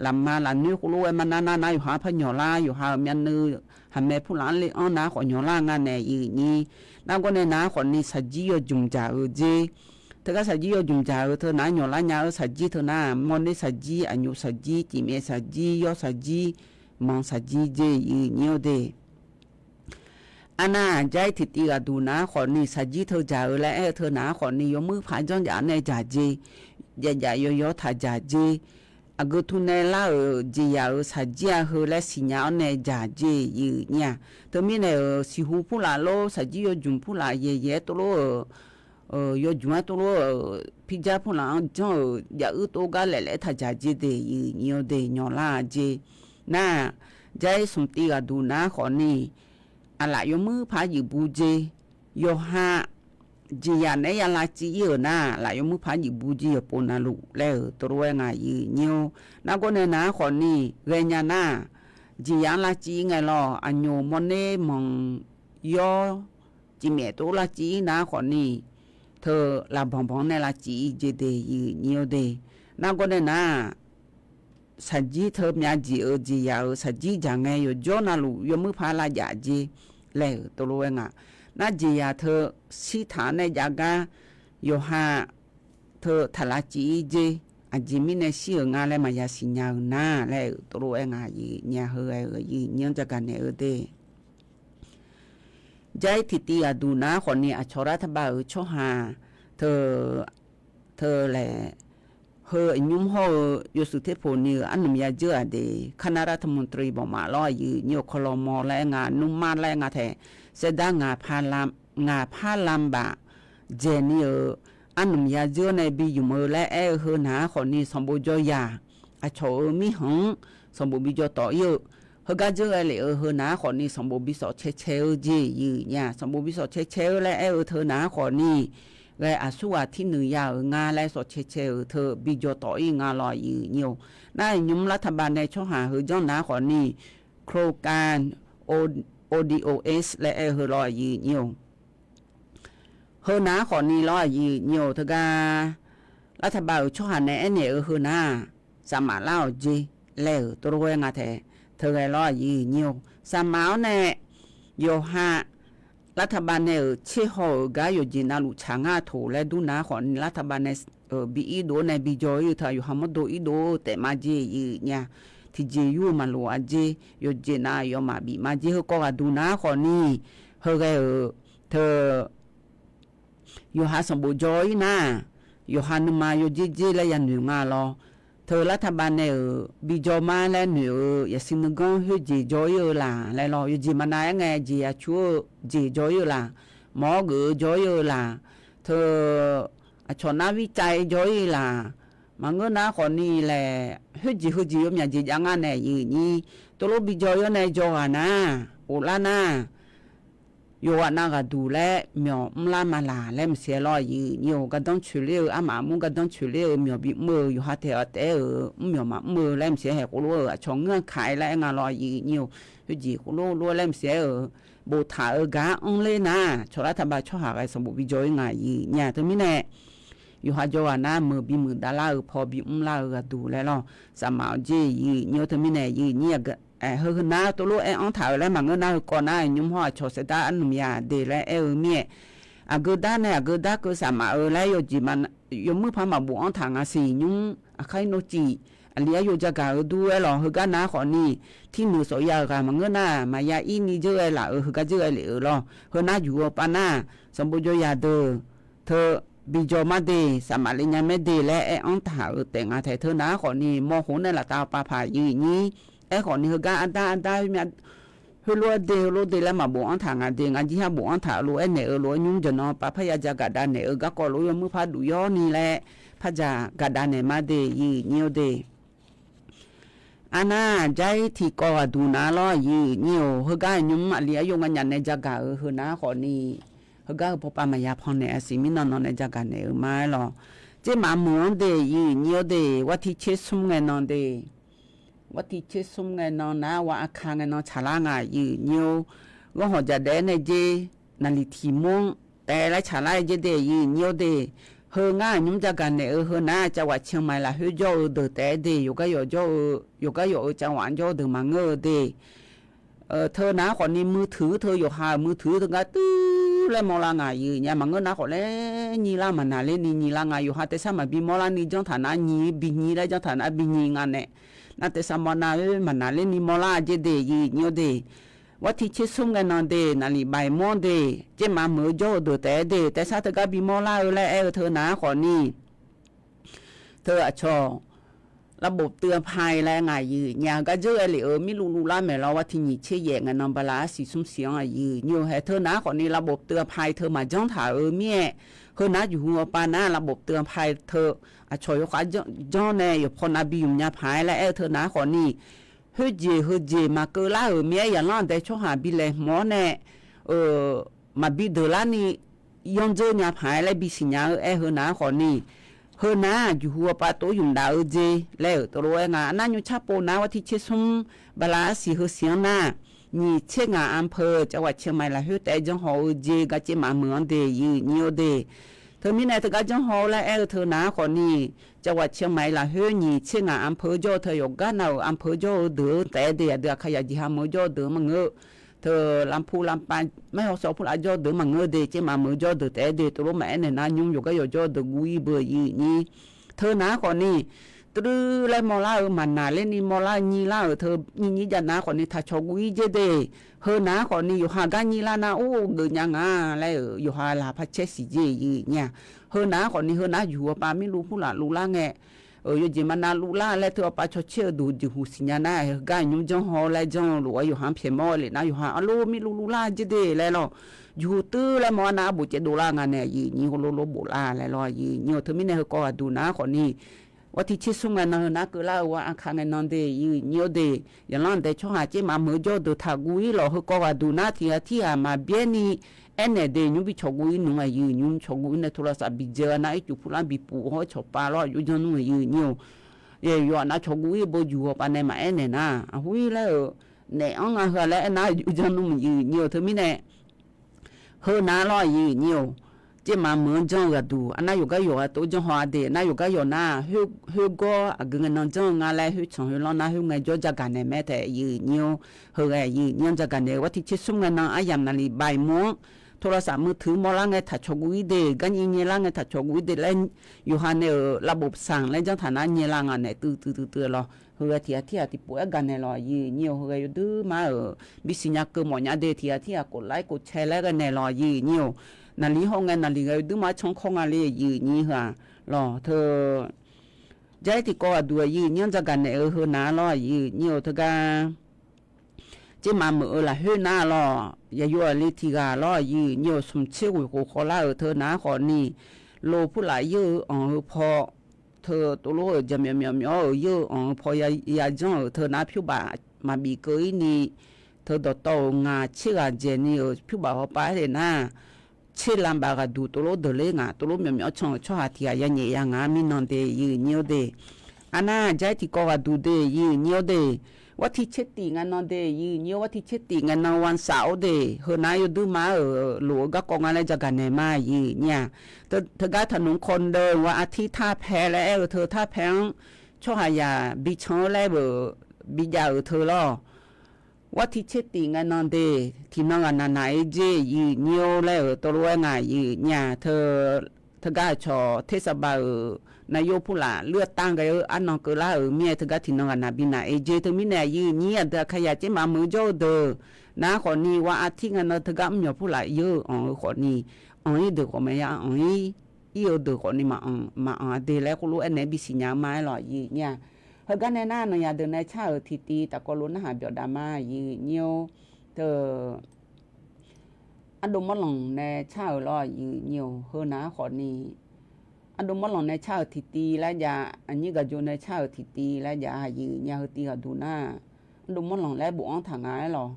lafma lafnoer khoerlof-aer mar nar nar nar yawqha par nyawqlar, yawqha-euq myavnuiv haqmae purlaf-anr le-anr nar khawf nyawqlar nga nae yawqnyir, nargawr nae nar khawfni saqjir yawjmq dzaq-eu jer, teugar saqjir yawjmq dzaq-eu teu nar nyawqlar nya-eu saqjir teu nar mawrner saqjir aqnyoq saqjir cifmyaef saqjir yawr saqjir manq saqjir jeq yawqnyir-awq de. Arnar-aq jar-ir tiqtiv ghaqduq nar khawfni saqjir teu dzaq-eu laer aer-eu teu nar khawfni yawmuir paq janr dzaq-awr nae dzaq jeq, dzaqdzaq yawyaw taq dzaq jeq, aqgeu tu nae lar-euq jeqzaq-euq saqjir-a heu laer siqnya-awr nae dzaq jeq yawqnyir-aq, teumirnae-euq siqhu purlaf lor saqjir yawjmq purlaf yaeqyaeq-aer tov lor-euq yawjmq-aer tov lor-euq pirjar purlaf-anr janr-euq jafuir tov gar laeqlaeq-aer taq dzaq jeq de yawqnyir-awq de nyawqlar-a jeq, nar-aq jar-ir smq tiv ghaqduq nar khawfni aqlaf yawmuir paq-aer jif bu jeq, yawqha jeqzaq naeq-aer ya lavciv-ir-euq nar laf yawmuir paq-aer jif bu jeq yawqpov navluf laer-euq tov lor-aer nga yawqnyir-awq, nargawr nae nar khawfni ghaenya nar jeqzaq-anr lavciv-ir ngae lawr aqnyoq mawrner manq yawr cifmyaef tov lavciv-ir nar khawfni teu lafbanq banq-anr nae lavciv-ir jeq de yawqnyir-awq de, nargawr nae nar shaqjir teu myavjeq-eu jeqzaq-euq shaqjir dzaq ngae yawqjawr navluf yawmuir par lavjaf jeq laer-euq tov lof-aer nga. Nar jeqzaq teu shirtaq-anr nae jav gar yawqha teu taqlav cif-ir jeq, aqjeq mirnae shir-euq nga laer maqya siqnya-euq nar laer-euq tov lof-aer nga. Aqyuif aqnyir heu-aer-euq aqyuif aqnyir-anr jagaq naeq-eu de. Jar-ir tiqtiv aqduq nar khawfni aqcawq lar taqbav-euq tsawrhaq teu teu laeq heu aqnymr hawr-eu yawshuif terpoq ni-euq arnmq yadzeur-aq de, คณะรัฐมนตรี bawqmaf lawr aqyuif aqnyir-euq ครม. laer-aer nga, nmrma laer-aer nga tae, saerdar ngaq par lam baf dzaeqni-euq arnmq yadzeur nae bi ymq-eu laer aer-eu heu nar khawfni sanqbof jawr yaq, aqcawq-euq mirkhanq-anr sanqbof bi jawr tawf-ir-eu, heugar dzeur ghae lef-euq heu nar khawfni sanqbof bi sawf cae cae-eu jeq aqyuif aqnyir-aq, sanqbof bi sawf cae cae-eu laer aer-eu teu nar khawfni ghae aqsurghaq tirnuiq ya-euq nga laer sawf cae cae-euq teu bi jawr tawf-ir nga lawr aqyuif aqnyir-or. Nar aqnymr lar taqbav nae tsawrhaq heu janr nar khawfni โครงการ O- ODOS laer aer-eu heu lawr aqyuif aqnyir-or. Heu nar khawfni lawr aqyuif aqnyir-or, teugar lar taqbav-euq tsawrhaq nae aernaeq-eu heu nar-aq, safmaf lar-awq jeq laer-euq tov lof-aer nga tae, teughae lawr aqyuif aqnyir-or, safmaf-awr nae yawqha lar taqbav nae-euq tser haw-euq gar yawqjeq navluf tsaq ngar toq laer dur nar khawfni lar taqbav nae bi irdov-awr nae bi jawr-ir-eu teu-aq, yawqha mawrdo irdov-eu taef ma jeq aqyuif aqnyir-aq, tiqjeq yur-eu maqloq-a jeq, yawqjeq nav yawmaf bif ma jeq heukawv ghaqduq nar khawfni heughae-euq teu yawqha sanqbof jawr-ir nar, yawqha nuima yawjer jer laer yanoeq nga lawr. Teu lar taqbav nae-euq bi jawr mar laer noeq-eu yaqsiq nuiganr khoerjeq jawr-ir-eu laq laer lawr. Yawjeq maqnav-aer ngae jeq yaqcu-eu jeq jawr-ir-eu laq, mawr geuf-eu jawr-ir-eu laq, teu aqcawq nar vir cav-ir jawr-ir laq, maqngeur nar khawfni laeq khoerjeq heujeq yawmyaq jeq jav ngar nae aqyuif aqnyir, tov lof bi jawr-ir-awr nae jawr ghaq nar, of lar nar, yawqghaq nav ghaqduq laer myawq mrlar ma laq laer maqsiq-aer lawr aqyuif aqnyir-or, gardanr coeqler-eu armaf armur gardanr coeqler-eu myawq bimr-eu yawqha taef-aer taef-aer-euq mrmyawq maqmr-eu laer maqsiq-aer haeq khoerlof-aer-euq aqcawq ngeurkaq-aer laer aer nga lawr aqyuif aqnyir-or, khoerjeq khoerlof lof-aer laer maqsiq-aer-euq boftaq-eu gar anr ler nar, cawqlar taqbav tsawrhaq ghae sanqbof bi jawr-ir nga aqyuif aqnyir-aq. Teumirnae yawqha jawr ghaq nar meuq bimuiq davlar-eu paw bimr lar-eu ghaqduq laer lawr, safmaf-awq jeq aqyuif aqnyir-or. Teumirnae aqyuif aqnyir-aq, heu nar tov lof-aer anr taq-euq laer maqngeur nar heukawv nar aqnymr hawr aqcawq saerdar arnmq ya de laer aer-eu mir-aer, aqgeu dar nae aqgeu dar keuv safmaf-eu laer yawjeq yawmuir par maqbof anr taq nga siq nymr aqkar ir nor cif aqli ar yo jagaq-eu dur-aer lawq. Heugar nar khawfni tirnuiq sawf ya-euq ghaq maqngeur nar maqya ir ni dzeur ghae laf-euq heugar dzeur ghae lef-euq lawr. Heu nar juq-eu pav nar sanqbof jawr ya deuq teu bi jawr mar de, safmaf le nya maer de laer aer anr taq-euq taef nga tae teu nar khawfni mawr khof nae laftav pav paq aqyuif aqnyir. Aerkhawfni heugar ardar ardar khoerlof-aer de heulof de laer maqbof anr taq nga de, ngar jir har bof anr taq-eu lof-aer naeq-eu lof-aer nymr jawq nan pav parya jagaq dav naeq-eu garkawv lof yawmuir par duf yawr ni laer par jaq gaqdav naeq mar de aqyuif aqnyir-or de. Arnar jar-ir tiqkawv ghaqduq nar lawr aqyuif aqnyir-or, heugar nymr aqli ar yo nganyaf nae jagaq-euq heu nar khawfni heugar heu pawpav maqya pan naeq-a siq mirnan nan nae jagaq naeq-eu ma-aer lawq. Tsermaf meuq-anr de aqyuif aqnyir-or de, wartir tser smr ngae nan de, wartir tser smr ngae nan nar wa aqka ngae nan tsaqlar nga aqyuif aqnyir-or, ghanrhawq jaqdaef-aer nae jer naqliq tiq mawr-anr taef laer tsaqlar-aer jer de aqyuif aqnyir-or de. Heu ngar aqnymr jagaq naeq-eu heu nar cavghaq canmai lafkhoer jawr-eu deuq taef-aer de, yawqgar yawq jawr-eu yawqgar yawq-eu cavghaq-anr jawr-eu deuq maqngeur-eu de. Teu nar khawfni muiq tuiq-eu teu yawqha-euq muiq tuiq-eu teu gar tuir laer mawrlar nga aqyuif aqnyir maqngeur nar khawf laer nyilar maqnaq lerni nyilar nga. Yawqha taef sar maqbi mawrlar ni janr taq nar nyiq-ir bi nyiq laer janr taq nar bi nyiq nga nae. Nar taef sar mawrnar-aer maqnaq lerni mawrlar jer de aqyuif aqnyir-or de. Wartir tser smr ngae nan de, naqliq baiq mawr de, tsermaf meuq-eu jawr-eu deuq taef-aer de, taef sar teu gar bi mawrlar-eu laer aer-eu teu nar khawfni teu aqcawq ระบบเตือนภัย laer ngaq aqyuif aqnyir gar dzeur ghae lef-euq mirluv luvlar maeq lawr, wartir nyiq tser yaef ngae nan bala arsiq smr siq-anr aqyuif aqnyir-or, haeq teu nar khawfni ระบบเตือนภัย teu maqjanr taq-euq mir-aer, heu nar juqhu awpav nar ระบบเตือนภัย teu aqcawq yawkhav janr nae yawqpaw nav bi ymq nya paq-aer laer aer-eu teu nar khawfni khoerjeq heujeq maqkeuv lar-euq mir-aer yaqlanr aqdae tsawrhaq bi laeqhmq-awr nae maqbi deuq larni yanr dzeur nya paq-aer laer bisiq nya-eu aer heu nar khawfni, heu nar juqhu awpav tov ymq daf-eu jer laer-euq teulof-aer nga. Arnar nymr carpov nar wartir tser smr bala arsiq heu siq-anr nar, nyiq tser ngaq อำเภอ cavghaq canmai lafkhoer taef-aer janr haw-eu jer gar tsermaf meuq-anr de aqyuif aqnyir-or de. Teumirnae teugar janr haw-awr laer aer-eu teu nar khawfni, จังหวัดเชียงใหม่ lafkhoer nyiq tser ngaq อำเภอ jawr-eu teu yawqgar nav-euq อำเภอ jawr-eu deuq-anr taef-aer de aqdui Aqkaqyaq jeqha meuq-eu jawr-eu deuq-anr maqngeur-eu. Teu ลำพูน ลำปาง แม่ฮ่องสอน purlaf jawr-eu deuq-anr maqngeur de, tsermaf meuq-eu jawr-eu deuq taef-aer de tov lof maqaer naeq nar nymr yawqgar yawq jawr-eu deuq guv-ir beu aqyuif aqnyir. Teu nar khawfni, ตรึ laer mawrlar-eu maqnaq lerni mawrlar-eu nyirlar-euq teu nyir nyir jav nar khawfni taqcawq guv-ir jer de. Heu nar khawfni yawqha gar nyirlar nar or geuf nya nga laer-euq yawqha laqpar caer siq jer aqyuif aqnyir-aq. Heu nar khawfni heu nar juq-awr pav mirluv purlaf luvlar ngae, yawjeq maqnav luvlar laer teu-awr pav cawcaer-eu duq jeqhuq siqnya nar, heugar nymr janr haw laer janr-eu lof-aer yawqha-anr pyaeq mawr-eu lef nar yawqha arlor mirluv luvlar jer de laer lawr. Juq hu teu laer mawr-ar nar arbof caevdov lar nga nae aqyuif aqnyir heulof lof boflar laer lawr aqyuif aqnyir-eu. Teumirnae heu kawv ghaq duq nar khawfni, วันที่ tser smr ngae nan heu nar keuvlar-eu wa aqkaq ngae nan de aqyuif aqnyir-awr de. Yaqlanr dae tsawrhaq tsermaf meuq-eu jawr-eu deuq taqguv-ir lawq. Heu kawv ghaq duq nar tiq ghaq tirghaq maqbyaer ni aernaeq de nymr bi cawq guv-ir nmr aqyuif aqnyir. Cawq guv-ir nae โทรศัพท์ bi dzae-a nar ircuf purlar bi puf hawr cawq pav lawr aqjox janr nmr aqyuif aqnyir-or. Yawqha nar cawq guv-ir beu juq-awr pav nae maqaer naeq nar, aqhur-ir laer-euq naeq-anr nga heu-a laer aernar aqjox janr nmr aqyuif aqnyir-or. Teumirnae, heu nar lawr aqyuif aqnyir-or, tsermaf meuq-anr janr-eu ghaq duq arnar yawqgar yawq-a tov janr haw-a de nar yawqgar yawq nar, khoergawr aqgeu ngae nan janr-eu nga laer khoertsanq khoerlanr nar khoerngae jawr jagaq naeq mae taef aqyuif aqnyir-or. Heu ghae aqyuif aqnyir-anr jagaq naeq-eu วันที่ tser smr ngae nan aryamq naqliq บ่ายโมง โทรศัพท์ มือถือ mawrlar ngae taqcawq guv-ir de, garnyi nyaelar ngae taqcawq guv-ir de laer yawqha nae-euq ระบบสั่ง laer janr taq nar nyaelar nga naeq tuiv tuiv tuiv tuiv lawr. Heu ghae tiq ghaq tirghaq tiqpov-aer gaq naeq lawq aqyuif aqnyir-or. Heu ghae yawduir mar-euq bisiq nya keuv mawf nya de tiq ghaq tirghaq กดไลค์ กดแชร์ laer ghae naeq lawq aqyuif aqnyir-or. Naqliq hawr ngae naqliq ghae yawduir mar canr kawr nga le aqyuif aqnyir heu-aq lawq. Teu, jar-ir tiqkawv ghaq duq aqyuif aqnyir-anr jagaq naeq-eu heu nar lawr aqyuif aqnyir-or. Teugar tsermaf meuq-eu lafkhoer nar lawr yaqyo aqli tiq ghaq lawr aqyuif aqnyir-or. Smq tser ghoeq khof khawvlar-euq teu nar khawfni, lo purlaf yeur-eu anq-eu paw, teu tov lof-euq jaqmyawf myawf myawf-awr-euq yeur-eu anq-eu paw ya janr-euq teu nar pyurbaf maqbif keuv-ir ni, teu dawqtawv-euq ngaq tser ghaq dzaeqni-euq pyurbaf hawpav-aer le nar, tser lanbaf ghaq duq tov lof deuq ler ngaq tov lof myawf myawf-awr can-euq tsawrhaq tiq ghaq ya nyaef ya ngaq-anr mirnan de aqyuif aqnyir-or de. Arnar jar-ir tiqkawv ghaq duq de aqyuif aqnyir-or de. วันที่ tser tif ngae nan de aqyuif aqnyir-or, วันที่ tser tif ngae nan วันเสาร์ de. Heu nar yawduir mar-euq lof-eu garkawv nga laer jagaq naeq ma aqyuif aqnyir-aq. Teugar ถนนคนเดิน วันอาทิตย์ ท่าแพ laer aer-eu teu ท่าแพ-anr tsawrhaqzaq bi can-eu laer beuq bi jav-euq teu lawr. วันที่ tser tif ngae nan de, tiqnan ghaq naq naq-aer jer aqyuif aqnyir-or laer-euq tov lof-aer ngaq aqyuif aqnyir-aq. Teu, teugar aqcawq tersaqbaq-euq navyor purlaf luir-a tanr ghae-eu arnan keuvlar-euq mir-aer teugar tiqnan ghaq naq bi naq-aer jer. Teumirnae aqyuif aqnyir aqdui Aqkaqyaq tsermaf meuq jawr-eu deuq nar khawfni วันอาทิตย์ ngae nan teugar mrmyawq purlaf yeur-eu anq-eu khawfni, anq-ir deuq khawf maqya anq-ir, ir-eu deuq khawfni maqanq maqanq-a de laer khoerlof-aer naeq-aer bisiq nya-eu ma-aer lawq aqyuif aqnyir-aq. Heugar nae nar naqyaq deuq nae car-euq tiqtiv taqkawv lof narhaq byawf dav ma aqyuif aqnyir-or. Teu ardov mawrlanq nae car-euq lawr aqyuif aqnyir-or. Heu nar khawfni, ardov mawrlanq nae car-euq tiqtiv laer jav, aqnyir gaqjo nae car-euq tiqtiv laer jav aqyuif aqnyir-aq. Heu tiv ghaq duq nar, ardov mawrlanq laer bofanr taq nga-aer lawq.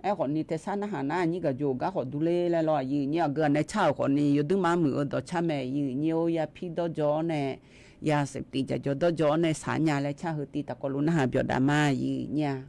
Aerkhawfni taesar narhaq nar aqnyir gaqjo-euq gar khawf durler laer lawr aqyuif aqnyir-aq. Aqgeu ghaq nae car-euq khawfni yawduir mar muiq-eu dawqcar mae aqyuif aqnyir-or. Yapir dawrjaw-awr nae, ya saeftif jaqjawr dawrjaw-awr nae saq nya laer car heu tiv taqkawv lof narhaq byawf dav ma aqyuif aqnyir-aq.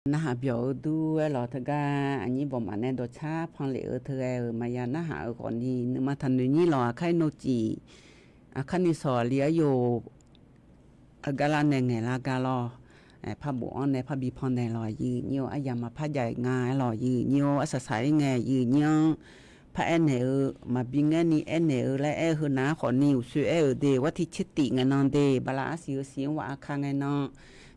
Narhaq byawq-eu dur-aer lawq, teugar aqnyir bawqmaf nae dawqcar panlef-eu teughae-euq maqya narhaq-eu khawfni, nuima taqnoeq nyir lawq. Aqkar ir nov cif, aqkar ni sawq aqli aryov, aqgar lar nae ngaeq lar gar lawr. Par bof-anr nae par bi pan naeq lawq, aqyuif nyir-or. Aryamq maqpar jav-iq nga-aer lawq, aqyuif nyir-or. Arsaq saq-ir ngae, aqyuif nyir-anr par aernaeq-eu, maqbi ngaer ni aernaeq-eu laer aer-eu heunav-anr khawfni uqsoer aer-euq de, war tiq tser tif ngae nan de, bala arsiq heu siq-anr war aqkar ngae nan,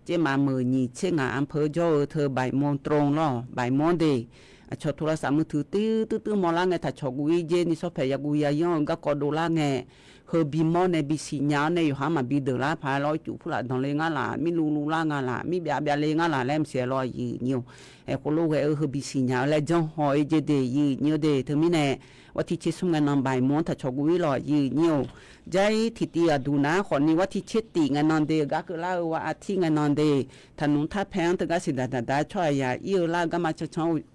tsermaf meuq nyiq tser ngaq anr peuq jawr-eu teu baiqmawr tron lawr, baiqmawr de. Aqcawq tov lavsaf meuq tuiq tuir tuir tuir mawrlar ngae, taqcawq guv-ir jer ni sawr paeq yaguv yayanr-eu garkawv dovlar ngae, heu bimawr nae bisiq nya-awr nae yawqha maqbi deuq lar paq-aer lawr, ircuf purlaf danqle ngar laq, mirluv luvlar nga laq, mirbyav byavle ngar laq laer maqsiq-aer lawr, aqyuif nyir-or. Aerkhawf lof ghae-eu heu bisiq nya-eu laer janrhaw-ir jer de, aqyuif nyir-or de. Teumirnae, war tiq tser smr ngae nan baiqmawr-anr taqcawq guv-ir lawq, aqyuif nyir-or. Jar-ir tiqtiv aqduq nav-anr khawfni war tiq tser tif ngae nan de, gar keuvlar-eu war artir ngae nan de, taqnmq tarpae-anr teugar siqdaq daqdaq-aer tsawrhaq yaq ir-eu lar-eu garma cancan-eu mr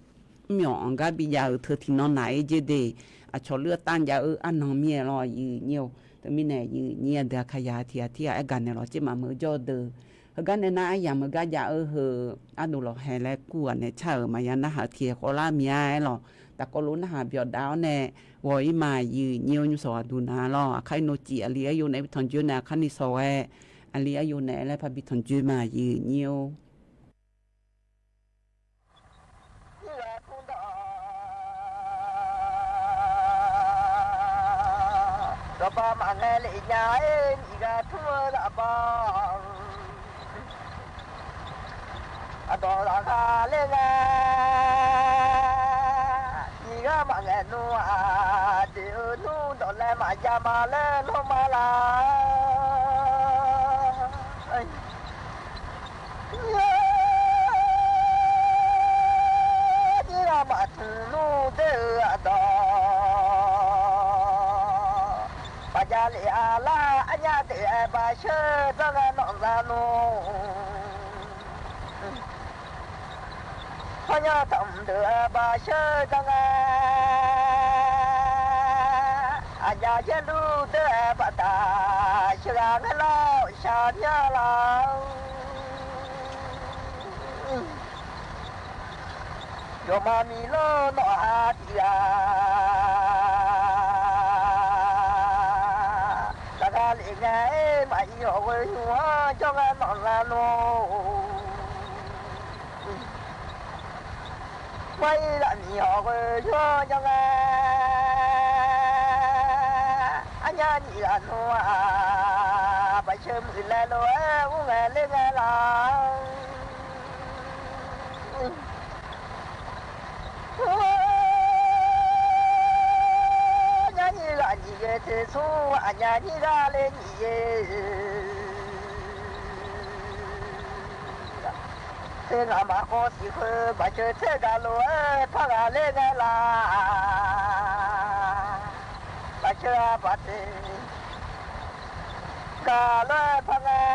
myawq anq gar bijav-euq teu tiqnan naq-ir jer de. Aqcawq luf-anr tav jav-eu arnan mir-aer lawr, aqyuif nyir-or. Teumirnae aqyuif nyir aqdui aqkar ya tiq ghaq tir ghaq aer gaq naeq lawq, tsermaf meuq jawr-eu deuq. Heugar nae nar aryamq meuq gar jav-eu heu ardov lawqhae laer kur ghaq nae car-euq maqya narhaq-eu tiq khaeq khawf lar mia-aer lawq. Taqkawv lof narhaq byawqdav-awr nae ghawq-ir ma, aqyuif nyir-or. Nymrshawq aqduq nav lawr, aqkar ir nov cif aqli aryov naeq-aer bi tanqjoe nae, aqkar ni sawq ghae aqli aryov naeq-aer laer par bi tanqjoe ma, aqyuif nyir-or. Aqyuif ghaq tmr dawq, dawqbav maqngae lef nya-aer, aqyuif ghaq tmr-eu zaqbav, aqdawq zaqkhav ler ngae, aqyuif ghaq maqngae nmr-aq, aqdui-euq nmr dawq laer maqjav ma laer lawr ma laq. Aqyuif ghaq maqtmq nmr doer-eu aqdawq, baqjav lef-a lar arnya deuq-aer baqsheur danr ngae nawq za nmr. Parnya taqmq deuq-aer baqsheur danr ngae, aqjav yaerluf doer-aer baqdaq sheuqghaq ngae lar-awq shaqnya laf-eu. Yawqma miqlor nawq-a tiq ghaq, zaqkhav lef ngae-aer, maqir hawq ghoe hymr-anr jawr ngae nawq za nmr-or. Maqir zaqmiq hawq ghoe hymr-anr jawr ngae, arnya nyiq ghaq nmr-aq, baqsheur muiq laer lof-aer ur ngae ler ngae laf-eu. Arnya nyiq ghaq nyiq ghae tersmr, aqnya nyiq ghaq ler nyiq ghae. Teu ngaq maqkhawf siq khoer, baqsheur tser gaq lof-aer par ghaq ler ngae laf. Baqsheur-aq baqteq gaq lof-aer par ngae,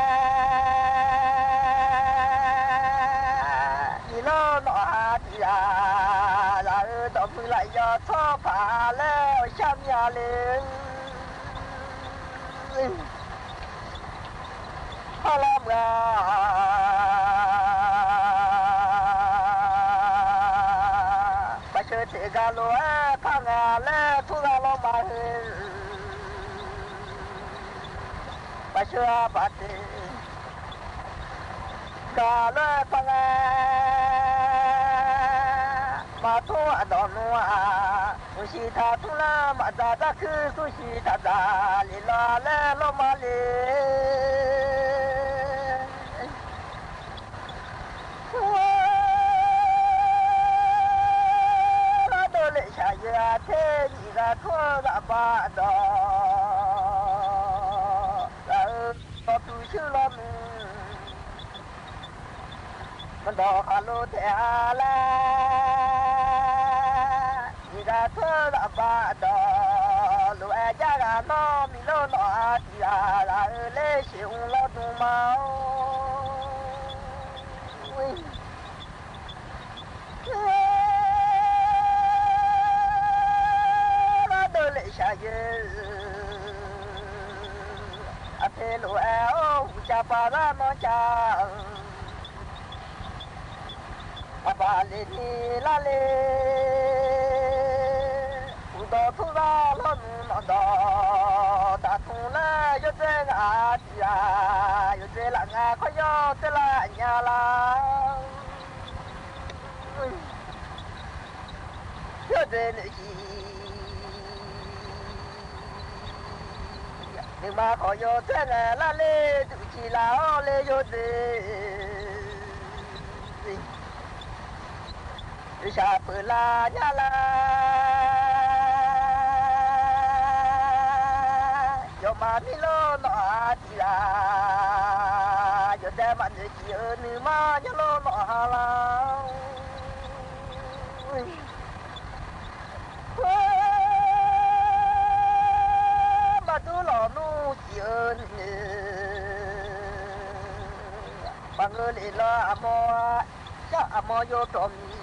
nyiq lawr nawq-a tiq ghaq, zaq-eu dawqmuiq laf yawf tsawrpaq laer awqshar mir-a le. Parlar meuq-a, baqsheur teq gaq lof-aer par ngae laer tmr ghaq lawr ma heu. Baqsheur-aq baqteq gaq lof-aer par ngae, maqtmr aqdawq nmr-aq, mqshiq taq tmr lar maqdzaq dzarkuir, smrshiq taq dzaq lef lawr laer lawr ma le. Ardov lef shaqyeu-a ter, nyiq ghaq tmr-eu zaqbav dawq, zaq-eu dawqtuq shuir lawr muiq. Maqdawq khaqlo taef-a laer, nyiq ghaq tmr-eu zaqbav dawq, lof-aer jar ghaq nawr miqlor nawq-a tiq ghaq, zaq-eu ler sheuq mr lawr dm ma-or. Ardov lef shaqyeu, aqpoeq lof-aer-awr, uqcaf pav lar manr ca-eu. Aqbaqleq ni lar le, uqdawq turlar lawrnuq nawqdawq daqtmq laer yawdzaer ngaq tiq ghaq, yawdzaer laf nga khawr yawdzaer laf nya lar. Yawdzaer noeqciv nuima khawf yawdzaer ngaeq lar le, duqciv laf-awr le yawdzaer shaq peuq lar nya lar. Yawfmaf mirlawr nawq-aq tiq ghaq, yawdaef maqnoeq ciq-eu nuima nyanr lawr nawq ha lar. Maqdur lawq nmr ciq-eu nuinoeq, maqngeur lef lawr aqmawr, shar aqmawr yawdawq miq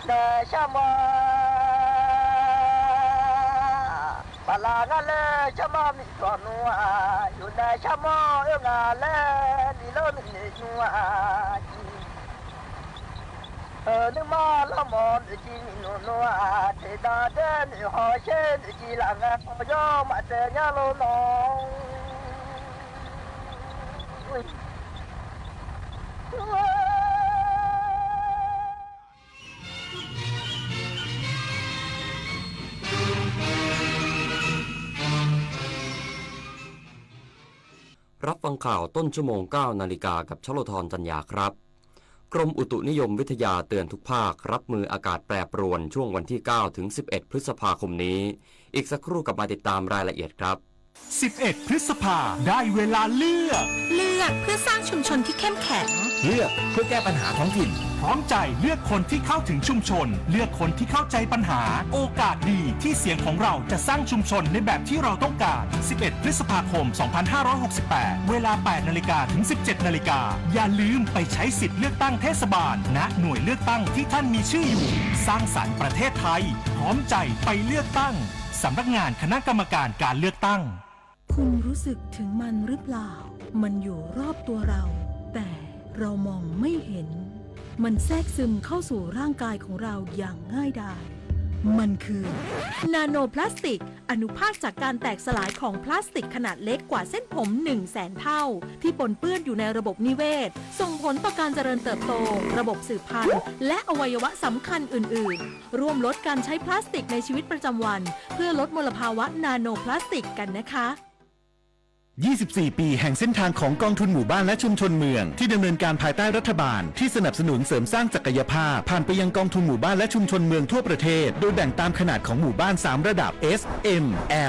nae sharmawr, baqlaq ngar laer sharmawr miqdawq nmr-aq, yawqnae sharmawr oer nga laer bi lawr nuinoeq nmr-aq, nuima lawrmawf noeqciv miqnmq nmr-aq, teqdanq daer noeq hawsher noeqciv laf ngae khawf yawr maqtsaev nyar lor nawr. รับฟังข่าวต้นชั่วโมง เก้านาฬิกา กับชโลธร จันยาครับ กรมอุตุนิยมวิทยาเตือนทุกภาครับมืออากาศแปรปรวนช่วงวันที่ เก้าถึงสิบเอ็ด พฤษภาคมนี้ อีกสักครู่กลับมาติดตามรายละเอียดครับ สิบเอ็ด พฤษภา ได้เวลาเลือก เลือกเพื่อสร้างชุมชนที่เข้มแข็ง เลือกเพื่อแก้ปัญหาท้องถิ่น พร้อมใจเลือกคนที่เข้าถึงชุมชน เลือกคนที่เข้าใจปัญหา โอกาสดีที่เสียงของเราจะสร้างชุมชนในแบบที่เราต้องการ สิบเอ็ด พฤษภาคม สองพันห้าร้อยหกสิบแปด เวลา แปดนาฬิกา ถึง สิบเจ็ดนาฬิกา อย่าลืมไปใช้สิทธิ์เลือกตั้งเทศบาล ณ หน่วยเลือกตั้งที่ท่านมีชื่ออยู่ สร้างสรรค์ประเทศไทย พร้อมใจไปเลือกตั้ง สำนักงานคณะกรรมการการเลือกตั้ง คุณรู้สึกถึงมันหรือเปล่า มันอยู่รอบตัวเรา แต่เรามองไม่เห็น มันแทรกซึมเข้าสู่ร่างกายของเราอย่างง่ายดาย มันคือ นาโนพลาสติก อนุภาคจากการแตกสลายของพลาสติกขนาดเล็กกว่าเส้นผม หนึ่งแสนเท่า ที่ปนเปื้อนอยู่ในระบบนิเวศ ส่งผลต่อการเจริญเติบโต ระบบสืบพันธุ์ และอวัยวะสำคัญอื่นๆ ร่วมลดการใช้พลาสติกในชีวิตประจำวัน เพื่อลดมลภาวะนาโนพลาสติกกันนะคะ ยี่สิบสี่ปีแห่งเส้นทางของกองทุนหมู่บ้านและชุมชนเมือง ที่ดำเนินการภายใต้รัฐบาลที่สนับสนุนเสริมสร้างศักยภาพ ผ่านไปยังกองทุนหมู่บ้านและชุมชนเมืองทั่วประเทศ โดยแบ่งตามขนาดของหมู่บ้านสามระดับ S M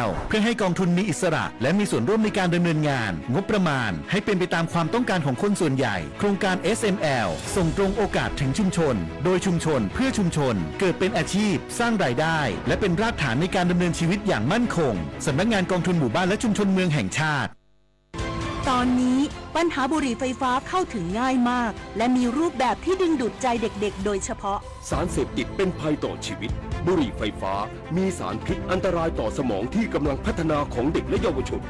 L เพื่อให้กองทุนมีอิสระและมีส่วนร่วมในการดำเนินงาน งบประมาณให้เป็นไปตามความต้องการของคนส่วนใหญ่ โครงการ S M L ส่งตรงโอกาสถึงชุมชน โดยชุมชน เพื่อชุมชน เกิดเป็นอาชีพ สร้างรายได้ และเป็นรากฐานในการดำเนินชีวิตอย่างมั่นคง สำนักงานกองทุนหมู่บ้านและชุมชนเมืองแห่งชาติ ตอนนี้ปัญหาบุหรี่ไฟฟ้าเข้าถึงง่ายมาก และมีรูปแบบที่ดึงดูดใจเด็กๆ โดยเฉพาะ สารเสพติดเป็นภัยต่อชีวิต บุหรี่ไฟฟ้า มีสารพิษอันตรายต่อสมองที่กำลังพัฒนาของเด็กและเยาวชน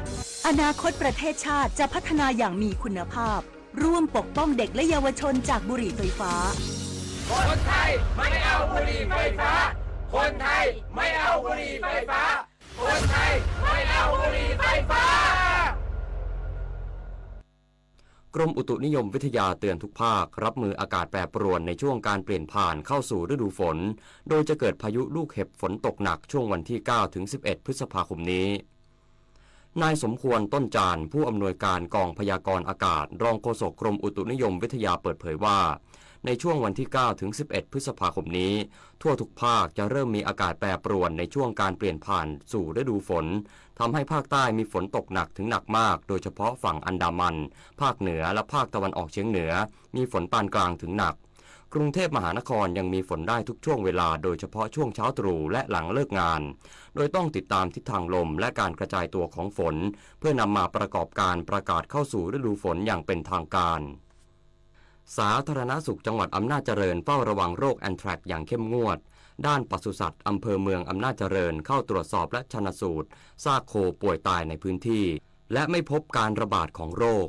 อนาคตประเทศชาติจะพัฒนาอย่างมีคุณภาพ ร่วมปกป้องเด็กและเยาวชนจากบุหรี่ไฟฟ้า คนไทยไม่เอาบุหรี่ไฟฟ้า คนไทยไม่เอาบุหรี่ไฟฟ้า คนไทยไม่เอาบุหรี่ไฟฟ้า กรมอุตุนิยมวิทยาเตือนทุกภาครับมืออากาศแปรปรวนในช่วงการเปลี่ยนผ่านเข้าสู่ฤดูฝน โดยจะเกิดพายุลูกเห็บฝนตกหนักช่วงวันที่ เก้าถึงสิบเอ็ด พฤษภาคมนี้ นายสมควร ต้นจาน ผู้อำนวยการกองพยากรณ์อากาศ รองโฆษกกรมอุตุนิยมวิทยาเปิดเผยว่า ในช่วงวันที่ เก้าถึงสิบเอ็ด พฤษภาคมนี้ ทั่วทุกภาคจะเริ่มมีอากาศแปรปรวนในช่วงการเปลี่ยนผ่านสู่ฤดูฝน ทำให้ภาคใต้มีฝนตกหนักถึงหนักมาก โดยเฉพาะฝั่งอันดามัน ภาคเหนือ และภาคตะวันออกเฉียงเหนือ มีฝนปานกลางถึงหนัก กรุงเทพมหานครยังมีฝนได้ทุกช่วงเวลา โดยเฉพาะช่วงเช้าตรู่และหลังเลิกงาน โดยต้องติดตามทิศทางลมและการกระจายตัวของฝน เพื่อนำมาประกอบการประกาศเข้าสู่ฤดูฝนอย่างเป็นทางการ สาธารณสุขจังหวัดอำนาจเจริญเฝ้าระวังโรคแอนแทรกอย่างเข้มงวด ด้านปศุสัตว์อำเภอเมืองอำนาจเจริญเข้าตรวจสอบและชันสูตรซากโคป่วยตายในพื้นที่ และไม่พบการระบาดของโรค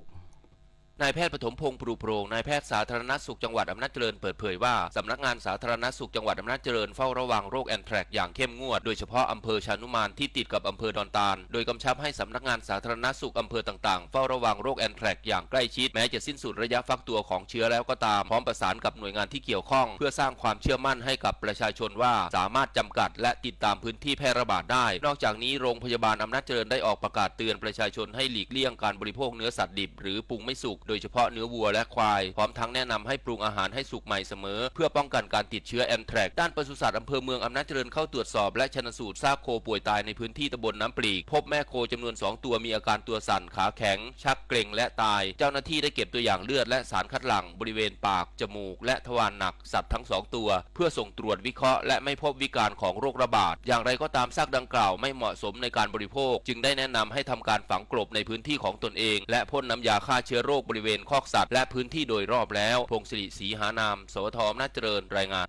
นายแพทย์ปฐมพงษ์ ปรุโปร่ง นายแพทย์สาธารณสุขจังหวัดอำนาจเจริญเปิดเผยว่า สำนักงานสาธารณสุขจังหวัดอำนาจเจริญเฝ้าระวังโรคแอนแทรกอย่างเข้มงวด โดยเฉพาะอำเภอชานุมานที่ติดกับอำเภอดอนตาล โดยกำชับให้สำนักงานสาธารณสุขอำเภอต่างๆ เฝ้าระวังโรคแอนแทรกอย่างใกล้ชิด แม้จะสิ้นสุดระยะฟักตัวของเชื้อแล้วก็ตาม พร้อมประสานกับหน่วยงานที่เกี่ยวข้อง เพื่อสร้างความเชื่อมั่นให้กับประชาชนว่าสามารถจำกัดและติดตามพื้นที่แพร่ระบาดได้ นอกจากนี้โรงพยาบาลอำนาจเจริญได้ออกประกาศเตือนประชาชนให้หลีกเลี่ยงการบริโภคเนื้อสัตว์ดิบหรือปรุงไม่สุก โดยเฉพาะเนื้อวัวและควาย พร้อมทั้งแนะนำให้ปรุงอาหารให้สุกใหม่เสมอ เพื่อป้องกันการติดเชื้อแอนแทรก ด้านปศุสัตว์อำเภอเมืองอำนาจเจริญเข้าตรวจสอบและชันสูตรซากโคป่วยตายในพื้นที่ตำบลน้ำปลีก พบแม่โคจำนวนสองตัวมีอาการตัวสั่น ขาแข็ง ชักเกร็ง และตาย เจ้าหน้าที่ได้เก็บตัวอย่างเลือดและสารคัดหลั่งบริเวณปาก จมูก และทวารหนักสัตว์ทั้งสองตัว เพื่อส่งตรวจวิเคราะห์ และไม่พบวิการของโรคระบาด อย่างไรก็ตาม ซากดังกล่าวไม่เหมาะสมในการบริโภค จึงได้แนะนำให้ทำการฝังกลบในพื้นที่ของตนเอง และพ่นน้ำยาฆ่าเชื้อโรคบริเวณคอกสัตว์ และพื้นที่โดยรอบแล้ว พงศิริ ศรีหานาม สวท อำนาจเจริญ รายงาน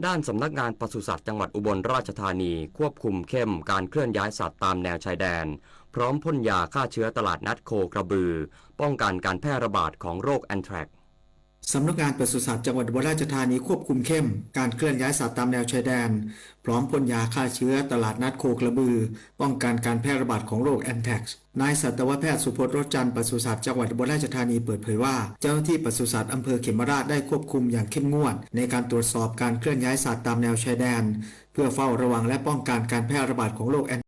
ด้านสำนักงานปศุสัตว์จังหวัดอุบลราชธานีควบคุมเข้มการเคลื่อนย้ายสัตว์ตามแนวชายแดน พร้อมพ่นยาฆ่าเชื้อตลาดนัดโคกระบือ ป้องกันการแพร่ระบาดของโรคแอนแทรก สำนักงานปศุสัตว์จังหวัดอุบลราชธานีควบคุมเข้มการเคลื่อนย้ายสัตว์ตามแนวชายแดน พร้อมพ่นยาฆ่าเชื้อตลาดนัดโคกระบือ ป้องกันการแพร่ระบาดของโรคแอนแทรก นายสัตวแพทย์สุพจน์ รถจันทร์ ปศุสัตว์จังหวัดอุบลราชธานีเปิดเผยว่า เจ้าหน้าที่ปศุสัตว์อำเภอเขมราชได้ควบคุมอย่างเข้มงวดในการตรวจสอบการเคลื่อนย้ายสัตว์ตามแนวชายแดน เพื่อเฝ้าระวังและป้องกันการแพร่ระบาดของโรคแอน